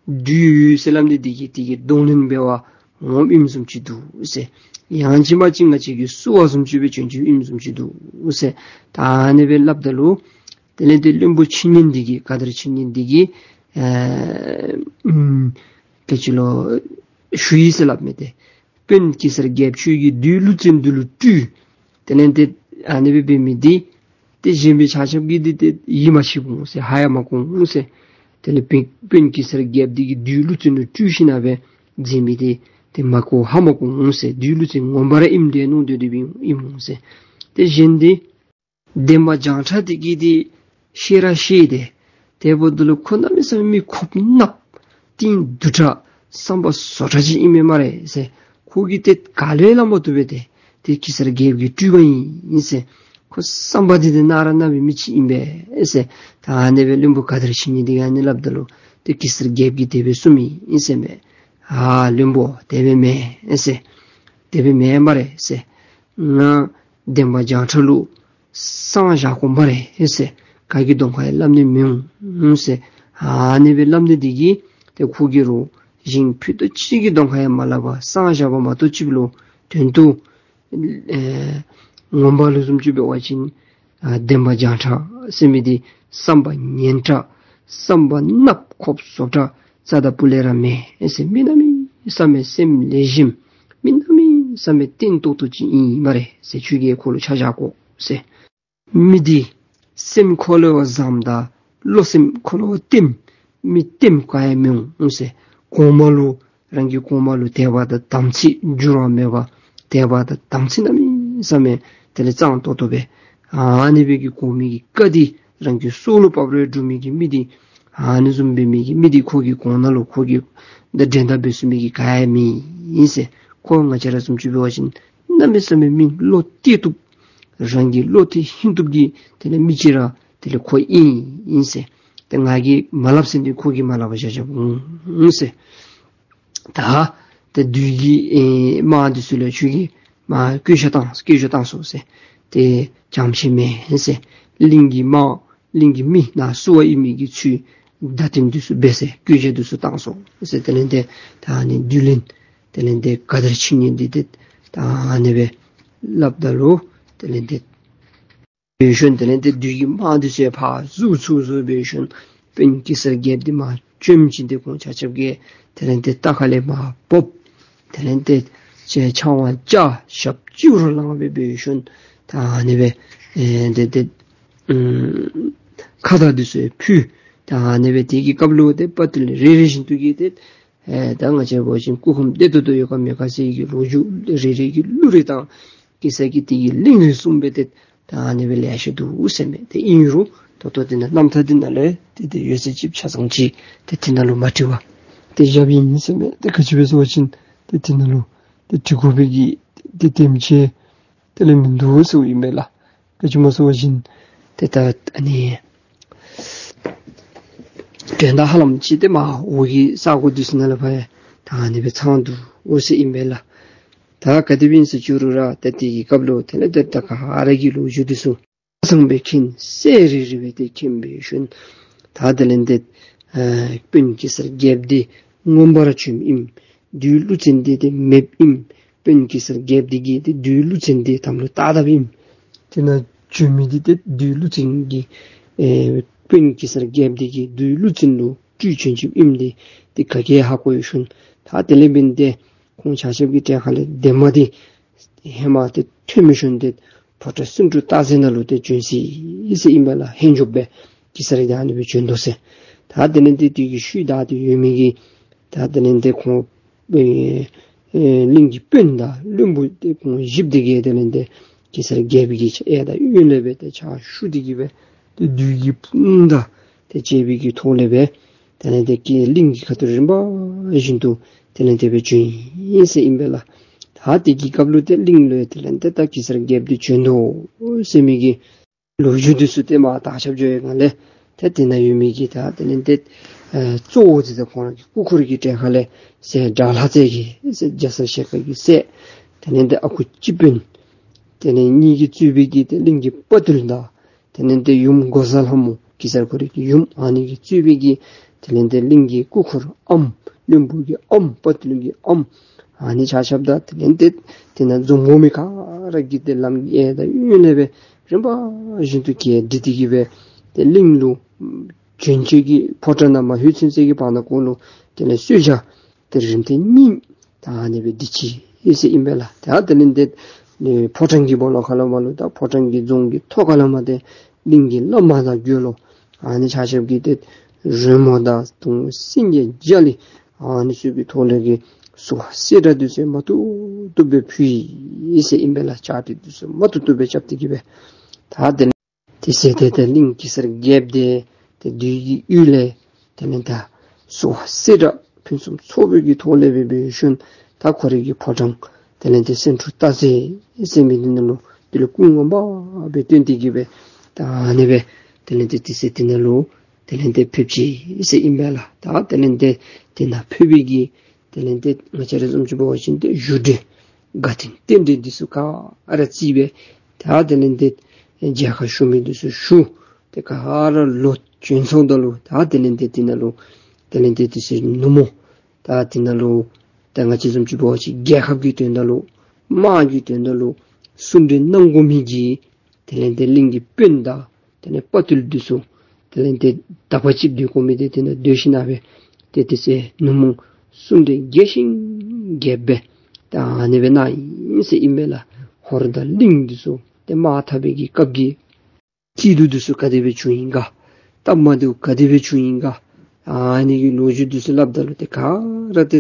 བདུད་ཟེར་སླབ་ནི་འདི་གིས་འདི་གིས་གདོང་ལེན་འབད་བར་འོངམ་ཨིནམ་བཟུམ་ཅིག་འདུག་ཟེར། ཡང་ཅིན་མ་ཅིན་ང་བཅས་ཀྱིས་བསུ་བ་བཟུམ་ཅིག་སྦེ་བྱོན་བྱོནམ་ཨིནམ་བཟུམ་ཅིག་འདུག་ཟེར། ད་ཨ་ནི་སྦེ་སླབ་ད་ལུ་དེ་ལས་ཏེ་བློན་པོ་ཆིངས་ཡིག་འདི་གིས་ག་དར་ཆིངས་ཡིག་འདི་གིས་ཨེ་ཨུམ་ག་ཅི་ལོ་ཞུ་ཡི་ཟེར་སླབ་མས། ཏེ་དཔོན་གེ་སར་རྒྱལཔོ་ཁྱོད་ཀྱིས་བདུད་ཀླུ་བཙན་འདི་ལུ་སྤྲུལ། དེ་ལས་ཏེ་ཨ་ནི་སྦེ་འབད་མི་འདི་ཏེ་གཞན་པའི་ཆ་ཁྱབ་ཀྱིས་འདི་ཏེ་ཡིད་མ་ཆེས་འོང་ཟེར། ཧ་ཡང་མ་གོ་འོང་ཟེར། དེ་ལས་དཔོན་དཔོན་གེ་སར་རྒྱལཔོ་འདི་གིས་བདུད་ཀླུ་བཙན་ལུ་སྤྲུལ་ཞིནམ་ལས་འབད་མཛད་མི་འདི་ཏེ་མ་གོ་ཧ་མ་གོ་འོང་ཟེར། བདུད་ཀླུ་བཙན་ངོ་མ་ར་ཨིནམ་འདྲས་མནོ་སྡོད་སྡོདཔ་ཨིན་འོང་ཟེར། ཏེ་གཞན་འདི་ འདན་མ་བྱང་ཁྲ་དེ་གིས་དེ་ཤེས་ར་ཤེས་ཏེ། དེ་འབདཝ་ད་ལུ་ཁོ་གནམ་མེད་ས་མེད་མི་ཁོག་ནགཔོ་གཏིང་རྡུལ་དྲགས་བསམ་པ་ཟོ་དྲགས་ཅིག་ཨིན་མས་སྨ་རེ་ཟེར། ཁོ་གིས་ཏེ་ག་ལས་སླབ་མ་བཏུབ་པས་ཏེ། དེ་གེ་སར་རྒྱལཔོ་གི་སྤྲུལ་པ་ཨིན་ཟེར། ཁོ་བསམ་པ་འདི་དེ་ནཱ་ར་གནང་བའི་མི་ཅིག་ཨིན་པས་ཟེར། ད་ཨ་ནི་སྦེ་བློན་པོ་ག་དར་ཕྱིན་ཉིན་དེ་གིས་ཨ་ནི་སླབ་ད་ལུ་ཏེ་གེ་སར་རྒྱལཔོ་གིས་དེ་སྦེ་གསུངམ་ཨིན་ཟེར་མས། ཨ་བློན་པོ་དེ་སྦེ་མེན་ཟེར། དེ་སྦེ་མེན་སྨ་རེ་ཟེར། ང་འདན་མ་བྱང་ཁྲ་ལུ་གསང་བཞག་དགོ་སྨ་རེ་ཟེར། ག་གི་གདོང་ཁར་ཡང་སླབ་ནི་མི་འོང་ཟེར། ཨ་ནི་སྦེ་སླབ་ནི་དེ་གིས་ཏེ་ཁོ་གིས་རོགས་གཞན་ཕུད་རྡོག་གཅིག་གི་གདོང་ཁར་ཡང་མ་སླབ་པར་གསང་བཞག་པ་མ་གཏོགས་ཅིག་ལུ་དོན་དུ་ཨེ་ངོ་མ་ལུ་བཟུམ་ཅིག་འབད་བ་ཅིན་ཨ་འདན་མ་བྱང་ཁྲ་ཟེར་མི་འདི་བསམ་པ་ངན་དྲགས་བསམ་པ་ནགཔོ་ཁོག་ཟོ་དྲགས་རྩ་དང་སྤུ་ལས་ར་མེན་ཟེར། མི་གནམ་མེད་ས་མེད་སེམས་ལེགས་ཤོམ་མི་གནམ་མེད་ས་མེད་བརྟན་ཏོག་ཏོ་ཅིག་ཨིན་སྨ་རེ་ཟེར། ཁྱོད་ཀྱིས་ཁོ་ལུ་ཆ་བཞག་དགོ་ཟེར། མི་འདི་སེམས་ཁོ་ལུ་བཟང་དང་བློ་སེམས་ཁོ་ལུ་བརྟན་མི་བརྟནམ་ག་ཡང་མི་འོང་ཟེར། གོང་མ་ལུ་རང་གི་གོང་མ་ལུ་དད་པ་དང་དམ་ཚིག་འགྱུར་བ་མེད་པར་དད་པ་དང་དམ་ཚིག་གནམ་མེད་ས་མེད་དེ་ལས་གཙང་ཏོག་ཏོ་སྦེ་ཨ་ནི་སྦེ་གི་གོང་མའི་གི་བཀའ་འདི་རང་གི་སྲོག་ལུ་བབ་རུང་སྒྲུབ་མི་གི་མི་འདི་ཨ་ནི་བཟུམ་འབད་མི་གི་མི་འདི་ཁོ་གི་གོང་ན་ལུ་ཁོ་གི་འདི་འགྲན་ཟླ་འབད་ཚུགས་མི་གི་ག་ཡང་མེད་ཨིན་ཟེར། ཁོ་ང་བཅས་ར་བཟུམ་ཅིག་འབད་བ་ཅིན་གནམ་མེད་ས་མེད་མི་བློ་གཏད་བཏུབ་རང་གི་བློ་གཏད་ཧིང་བཏུབ་ཀྱི་དེ་ལས་མི་ཅིག་ར་དེ་ལས་ཁོ་ཨིན་ཨིན་ཟེར། ཏེ་ང་གིས་མ་སླབ་ཟེར་ན་ཁོ་གིས་མ་སླབ་པར་བཞག་བཞགཔ་འོང་ཟེར། ད་ཏེ་བདུད་ཀྱི་ཨེ་དམག་འདི་ཚུ་ལུ་ཁྱོད་ཀྱིས་མར་བཀོད་རྒྱ་བཏང་བཀོད་རྒྱ་བཏང་སོང་ཟེར། ཏེ་བྱང་ཆེན་མེན་ཟེར། གླིང་གི་དམག་གླིང་གི་མི་ནཱ་བསུ་བ་ཨིན་མི་གི་ཚུལ་བརྡ་དོན་འདི་ཚུ་འབད་ཟེར་བཀོད་རྒྱ་འདི་ཚུ་བཏང་སོང་ཟེར། དེ་ལས་ཏེ་ད་ཨ་ནི་བདུད་བློན་དེ་ལས་ཏེ་ག་དར་ཕྱིན་ཉིན་འདི་ཏེ་ད་ཨ་ནི་སྦེ་སླབ་ད་ལུ་དེ་ལས་ཏེ་འབད་ཞིནམ་དེ་ལས་ཏེ་བདུད་ཀྱི་དམག་འདི་ཚུ་ཕར་ཟུར་ཚུར་ཟུར་འབད་ཞིནམ་དཔོན་གེ་སར་རྒྱལཔོ་འདི་མར་བྱོནམ་ཅིག་ཏེ་ཁོང་ཆ་ཁྱབ་ཀྱིས་དེ་ལས་ཏེ་རྟ་ཁ་ལས་མར་བབས། དེ་ལས་ཏེ་ཆ་ཆང་བ་བཅའ་ཞབས་སྤྱི་བོར་བླངས་སྦེ་འབད་ཞིནམ་ད་ཨ་ནི་སྦེ་ཨེ་ཏེ་ཏེ་ཨམ་ཁ་དར་འདི་ཚུ་ཕུལ། ད་ཨ་ནི་སྦེ་དེ་གི་སྐབས་ལུ་ཏེ་དཔའ་བརྟུལ་རེ་རེ་བཞིན་དུ་གིས་ཏེ་ཨེ་ད་ང་བཅས་འབད་བ་ཅིན་སྐུ་ཁམས་བདེ་ཏོག་ཏོ་ཡོད་ག་མེད་ག་ཟེར་གྱི་ལོ་རྒྱུས་རེ་རེ་གིས་གླུ་རེ་བཏང་། གེ་སར་གྱིས་དེ་གི་གླིང་རེ་བཟུང་སྦེ་ཏེ་ད་ཨ་ནི་སྦེ་ལེ་ཤ་འདུག་ཟེར་མས། ཏེ་ཨིན་རུང་ད་ལྟོ་དེ་ནང་རྣམ་ཐར་འདི་ནང་ལས་ཏེ་ཏེ་ཡོད་ཚད་ཅིག་ཆ་ཚང་ཅིག་ཏེ་དེ་ནང་ལུ་མ་བྲིས་པར་ཏེ་བཞགཔ་ཨིན་ཟེར་མས། ཏེ་ག་ཅི་སྦེ་ཟེར་བ་ཅིན་ཏེ་དེ་ནང་ལུ་ཏེ་བྲི་དགོ་པའི་གི་ཏེ་དེམ་ཅིག་དེ་ལས་མིན་འདུག་ཟེརཝ་ཨིན་མས་ལགས། ག་ཅི་སྨོ་ཟེར་བ་ཅིན་ཏེ་ད་ཨ་ནི་དོན་དག་ཧ་ལམ་ཅིག་ཏེ་མར་འོག་གི་ས་གོ་འདི་ཚུ་ནང་ལས་ཕར་ཡང་ད་ཨ་ནི་སྦེ་ཚང་འདུག་འོ་ཟེར་ཨིན་པས་ལགས། ད་ག་དེ་སྦེ་ཨིན་ཟེར་བཅུག་རུང་ར་ད་དེ་གི་སྐབས་ལུ་དེ་ལས་ཏེ་ད་ག་ར་གི་ལོ་རྒྱུས་འདི་ཚུ་ཚང་སྦེ་མཁྱེན། གསལ་རི་རི་སྦེ་ཏེ་མཁྱེན་འབད་ཞིནམ་ད་དེ་ལས་ཏེ་ཨ་དཔོན་གེ་སར་རྒྱལཔོ་འདི་མངོན་པར་བྱོནམ་ཨིན། བདུད་ཀླུ་བཙན་འདི་ཏེ་མེདཔ་ཨིན། དཔོན་གེ་སར་རྒྱལཔོ་འདི་གིས་ཏེ་བདུད་ཀླུ་བཙན་འདི་དམ་ལུ་བཏགས་བཏགསཔ་ཨིན། དེ་ནང་བྱོན་མི་འདི་ཏེ་བདུད་ཀླུ་བཙན་གྱི་ཨེ་དཔོན་གེ་སར་རྒྱལཔོ་འདི་གིས་བདུད་ཀླུ་བཙན་ལུ་སྤྲུལ་བྱོན་བྱོནམ་ཨིནམ་འདི་ཏེ་ག་གིས་ཧ་གོ་ཡོད་ཞིནམ་ད་དེ་ལས་འབདན་ཏེ་ཁོང་ཆ་ཁྱབ་ཀྱི་གྲལ་ཁ་ལས་འདན་མ་འདི་ཧེ་མ་ཏེ་ཐོན་མི་ཞིནམ་ཏེ་ཕོ་བྲང་སེང་འབྲུག་སྟག་རྩེ་ནང་ལུ་ཏེ་བྱོན་ཅི་ཟེར་ཨིན་པས་ལགས། ཧེ་མགྱོགས་སྦེ་གེ་སར་ར་ཨ་ནི་སྦེ་བྱོན་དོ་ཟེར། ད་དེ་ལས་ཏེ་དེ་གི་ཤུལ་བདའ་སྟེ་ཡོད་མི་གི་ད་དེ་ལས་ཏེ་ཁོང་ཨེ་ཨེ་གླིང་གི་དཔོན་དང་བློན་པོ་ཏེ་ཁོང་བཞིཔོ་འདི་གིས་དེ་ལས་ཏེ་གེ་སར་རྒྱལཔོ་གི་ཕྱག་གཡས་དང་གཡོན་ལས་སྦེ་ཏེ་ཕྱག་ཞུ་སྟེ་གི་སྦེ་ཏེ་བདུད་ཀྱི་དཔུང་དང་ཏེ་བཅས་པའི་གི་ཐོག་ལས་སྦེ་དེ་ལས་ཏེ་གི་གླིང་གི་ཁ་ཐུག་རིམ་པ་བཞིན་དུ་དེ་ལས་ཏེ་སྦེ་བྱོན་ཡི་ཟེར་ཨིན་པས་ལགས། ད་དེ་གི་སྐབས་ལུ་ཏེ་གླིང་ལུ་དེ་ལས་ཏེ་ད་གེ་སར་རྒྱལཔོ་འདི་བྱོན་དོ་ཟེར་མི་གི་ལོ་རྒྱུས་འདི་ཚུ་ཏེ་མར་དར་ཁྱབ་འགྱོ་བའི་སྒང་ལས་ཏེ་དེ་ནང་ཡོད་མི་གི་ད་དེ་ལས་ཏེ་ཨེ་གཙོ་བོ་འདི་ད་ཁོང་ར་གི་སྐུ་འཁོར་གྱི་གྲལ་ཁ་ལས་སྲས་དགྲ་ལྷ་རྩེ་རྒྱལ་ཟེར་རྒྱ་ཚ་ཞལ་དཀར་གྱི་སྲས། དེ་ལས་ཏེ་ཨ་ཁུ་སྤྱི་དཔོན། དེ་ལས་གཉིས་ཀྱིས་གཙོས་པའི་གི་ཏེ་གླིང་གི་དཔའ་བརྟུལ་དང་དེ་ལས་ཏེ་ཡུམ་འགོག་བཟའ་ལྷ་མོ་གེ་སར་ཁོ་རའི་གི་ཡུམ་ཨ་ནི་གིས་གཙོས་པའི་གི་དེ་ལས་ཏེ་གླིང་གི་སྐུ་འཁོར་ཨམ་བློན་པོ་གི་ཨམ་དཔའ་བརྟུལ་གྱི་ཨམ་ཨ་ནི་ཆ་ཁྱབ་དང་དེ་ལས་ཏེ་དེ་ནང་འཛོམས་འོང་མི་ག་ར་གིས་ཏེ་ལམ་གྱི་གཡས་དང་གཡོན་ལས་སྦེ་རིམ་པ་བཞིན་དུ་གྱེས་འགྲིལ་ཏེ་གི་སྦེ་ཏེ་གླིང་ལུ་བྱོན་ཆེད་ཀྱི་ཕོ་བྲང་ནང་མ་ལྷོད་ཚུན་ཚོད་ཀྱི་བར་ན་ཀོ་ལུ་དེ་ལས་གསོལ་ཇ་ཏེ་རིམ་ཐེངས་གཉིས་ད་ཨ་ནི་སྦེ་འདི་ཅི་ཨིན་ཟེར་ཨིན་པས་ལགས། ད་དེ་ལས་ཏེ་ཕོ་བྲང་གི་སྦོ་ལོགས་ཁ་ལུ་མར་ལུ་དང་ཕོ་བྲང་གི་རྫོང་གི་ཐོག་ཁ་ལུ་མར་ཏེ་གླིང་གི་བླ་མ་དང་དགེ་སློང་ཨ་ནི་ཆ་ཁྱབ་ཀྱིས་ཏེ་རོལ་མོ་དང་དུང་སེང་གེ་རྒྱ་གླིང་ཨ་ནི་ཚུ་གི་ཐོག་ལས་ཀྱི་བསུ་བ་གསེར་སྒྲེང་འདི་ཚུ་མ་ཐུབ་ཐུབ་སྦེ་ཕུལ་ཡི་ཟེར་ཨིན་པས་ལགས། ཕྱག་བྲིས་འདི་ཚུ་མ་ཐུབ་ཐུབ་སྦེ་རྐྱབ་སྟེ་གི་སྦེ་ད་དེ་ལས་ དེ་ཚེ་ཏེ་ཏེ་གླིང་གེ་སར་རྒྱལཔོ་དེ་ཏེ་བདུད་ཀྱི་ཡུལ་ལས་དེ་ལས་ཏེ་སོ་སོར་ཕུན་སུམ་ཚོགས་པའི་གི་ཐོག་ལས་སྦེ་འབད་ཞིནམ་ད་ཁོ་རའི་གི་ཕོ་བྲང་དེ་ལས་ཏེ་སེང་ཕྲུག་སྟག་རྩེ་ཟེར་མི་འདི་ནང་ལུ་དེ་ལས་སྐུ་ངོ་མ་སྦེ་སྟོན་ཏེ་གི་སྦེ་ད་ཨ་ནི་སྦེ་དེ་ལས་ཏེ་དེ་ཚེ་དེ་ནང་ལུ་དེ་ལས་ཏེ་ཕེབས་ཅི་ཟེར་ཨིན་པས་ལགས། ད་དེ་ལས་ཏེ་དེ་ནང་ཕེབས་པའི་གི་དེ་ལས་ཏེ་ང་བཅས་ར་བཟུམ་ཅིག་འབད་བ་ཅིན་ཏེ་བཞུགས་གྲལ་དགའ་སྟོན་རྟེན་འབྲེལ་འདི་ཚུ་ག་ར་བརྩིས་སྦེ་ད་དེ་ལས་ཏེ་མཇལ་ཁ་ཞུ་མི་འདི་ཚུ་ཞུ། ཏེ་ག་ར་ལོག་བྱོན་སོངམ་ད་ལུ་ད་དེ་ལས་ཏེ་དེ་ནང་ལུ་དེ་ལས་ཏེ་དེ་ཚེ་ནུབ་མོ་ད་དེ་ནང་ལུ་ད་ང་བཅས་བཟུམ་ཅིག་འབད་བ་ཅིན་རྒྱལ་ཁབ་ཀྱི་དོན་དག་ལུ་དམག་གི་དོན་དག་ལུ་གསུང་གྲོས་གནང་དགོ་མི་གི་དེ་ལས་ཏེ་གླིང་གི་དཔོན་དང་དེ་ལས་དཔའ་བརྟུལ་འདི་ཚུ་དེ་ལས་ཏེ་དག་པ་ཅིག་སྡོད་དགོ་མི་འདི་དེ་ནང་སྡོད་ཞིནམ་སྦེ་ཏེ་དེ་ཚེ་ནུབ་མོ་གསུང་གྲོས་རྒྱས་ཤིང་རྒྱས་པ་སྦེ་ད་ཨ་ནི་སྦེ་གནང་ཡི་ཟེར་ཨིན་པས་ལགས། ཧོར་དང་གླིང་འདི་ཚུ་ཏེ་དམག་འཐབ་པའི་གི་སྐབས་ཀྱི་སྐྱིད་སྡུག་འདི་ཚུ་ག་དེ་སྦེ་བྱུང་ཡི་ག། སྟབས་མ་བདེཝ་ག་དེ་སྦེ་བྱུང་ཡི་ག། ཨ་ནི་གི་ལོ་རྒྱུས་འདི་ཚུ་སླབ་ད་ལུ་ཏེ་ག་ར་ཏེ་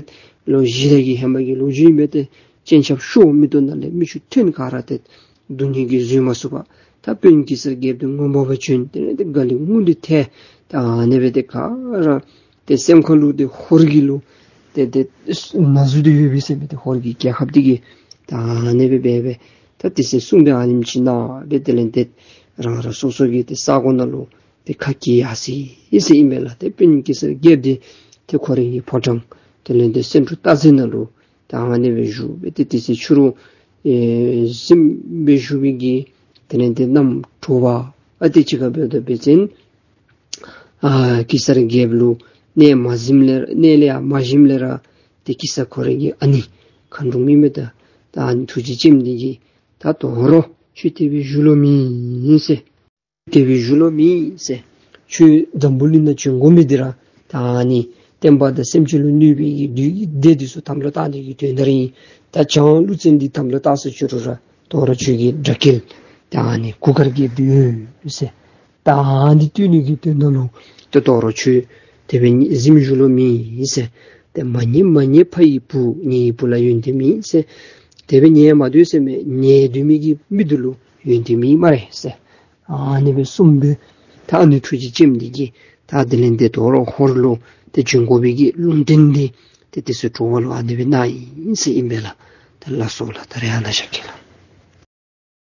ལོ་བཞི་དང་གི་ཧེ་མ་གི་ལོ་རྒྱུས་ཨིན་པས། ཏེ་སྤྱན་ཆབ་ཤོར་མི་དོ་ནང་ལས་མིག་ཆུ་ཐོན་ག་ར་ཏེ་སྡུག་བསྔལ་གྱིས་བཟོད་མ་ཚུགས་པར་ད་དཔོན་གེ་སར་རྒྱལཔོ་འདི་ངོ་མ་སྦེ་བྱོན། དེ་ལས་ཏེ་དགའ་ལི་ངུ་ལི་ཐལ། ད་ཨ་ནི་སྦེ་ཏེ་ག་ར་ཏེ་སེམས་ཁ་ལུ་ཏེ་ཧོར་གྱི་ལུ་ཏེ་ཏེ་ན་ཟུག་འདི་ཡོད་པས་ཟེར་མི་ཏེ་ཧོར་གྱི་རྒྱལ་ཁབ་འདི་གིས་ད་ཨ་ནི་སྦེ་འབད་སྦེ་ད་དེ་ཚེ་གསུང་གྲོས་ཨ་ནེམ་ཅིག་གནང་སྦེ་དེ་ལས་ཏེ་རང་རང་སོ་སོ་གི་ཏེ་ས་གོ་ནང་ལུ་ཏེ་ཁ་གྱེས་ཡར་སོ་ཡི་ཟེར་ཨིན་པས་ལགས། ཏེ་དཔོན་གེ་སར་རྒྱལཔོ་འདི་ཏེ་ཁོ་རའི་གི་ཕོ་བྲང་དེ་ལས་ཏེ་སེང་ཕྲུག་སྟག་རྩེ་ནང་ལུ་ད་ཨ་ནི་སྦེ་བཞུགས་སྦེ་ཏེ་དེ་ཚེ་ཕྱི་རུ་ཨེ་གཟིམ་སྦེ་བཞུགས་པའི་གི་དེ་ལས་ཏེ་གནམ་དྲོ་པ་ཨ་ཏི་ཅིག་ཁར་འབདཝ་ད་འབད་བ་ཅིན་ཨ་གེ་སར་རྒྱལཔོ་ལུ་གནས་མ་གཟིམ་ལས་གནས་ལས་ཡར་མ་གཟིམ་ལས་ར་ཏེ་གེ་སར་ཁོ་རའི་གི་ཨ་ནི་མཁའ་འགྲོ་མ་ཨིན་མི་ད་ད་ཨ་ནི་ཐུགས་རྗེ་ཅན་འདི་གིས་ད་དོ་རུང་ཁྱོད་དེ་སྦེ་བཞུགས་ལོང་མེད་ཟེར། དེ་སྦེ་བཞུགས་ལོང་མེད་ཟེར། ཁྱོད་འཛམ་བུ་གླིང་ནང་བྱོན་དགོ་མི་འདི་ར་ད་ཨ་ནི་བསྟན་པ་དང་སེམས་ཅན་ལུ་གནོད་པའི་གི་བདུད་ཀྱི་སྡེ་འདི་ཚུ་དམ་ལུ་བཏགས་ནི་གི་དོན་དག་ར་ཨིན། ད་བྱང་ཀླུ་བཙན་འདི་དམ་ལུ་བཏགས་སོ་ཅི་རུང་ར་དོ་རུང་ཁྱོད་ཀྱི་དགྲ་བགེགས་ད་ཨ་ནི་གུར་དཀར་རྒྱལཔོ་འདི་ཡོད་ཟེར། ད་ཨ་ནི་བཏུལ་ནི་གི་དོན་དག་ལུ་ད་དོ་རུང་ཁྱོད་དེ་སྦེ་གཟིམ་བཞུགས་ལོང་མེད་ཟེར། ཏེ་མ་ཉལ་མ་ཉལ་ཕ་ཡི་བུ། ཉལ་ཡི་བུ་ལ་ཡོན་ཏན་མེད་ཟེར། དེ་སྦེ་ཉལ་མ་སྡོད་ཟེར་མི་ཉལ་སྡོད་མི་གི་མི་འདི་ལུ་ཡོན་ཏན་མེད་སྨ་རེ་ཟེར། ཨ་ནི་སྦེ་གསུངས་སྦེ་ད་ཨ་ནི་ཐུགས་རྗེ་ཅན་འདི་གིས་ད་དེ་ལས་ཏེ་དོ་རུང་ཧོར་ལུ་ཏེ་བྱོན་དགོ་པའི་གི་ལུང་བསྟན་འདི་ཏེ་དེ་ཚེ་དྲོ་པ་ལུ་ཨ་ནི་སྦེ་གནང་ཡི་ཟེར་ཨིན་པས་ལགས། ད་ལགས་སོ་ལགས། ད་རེས་ཨ་ནཱ་བཞག་གེ་ལགས།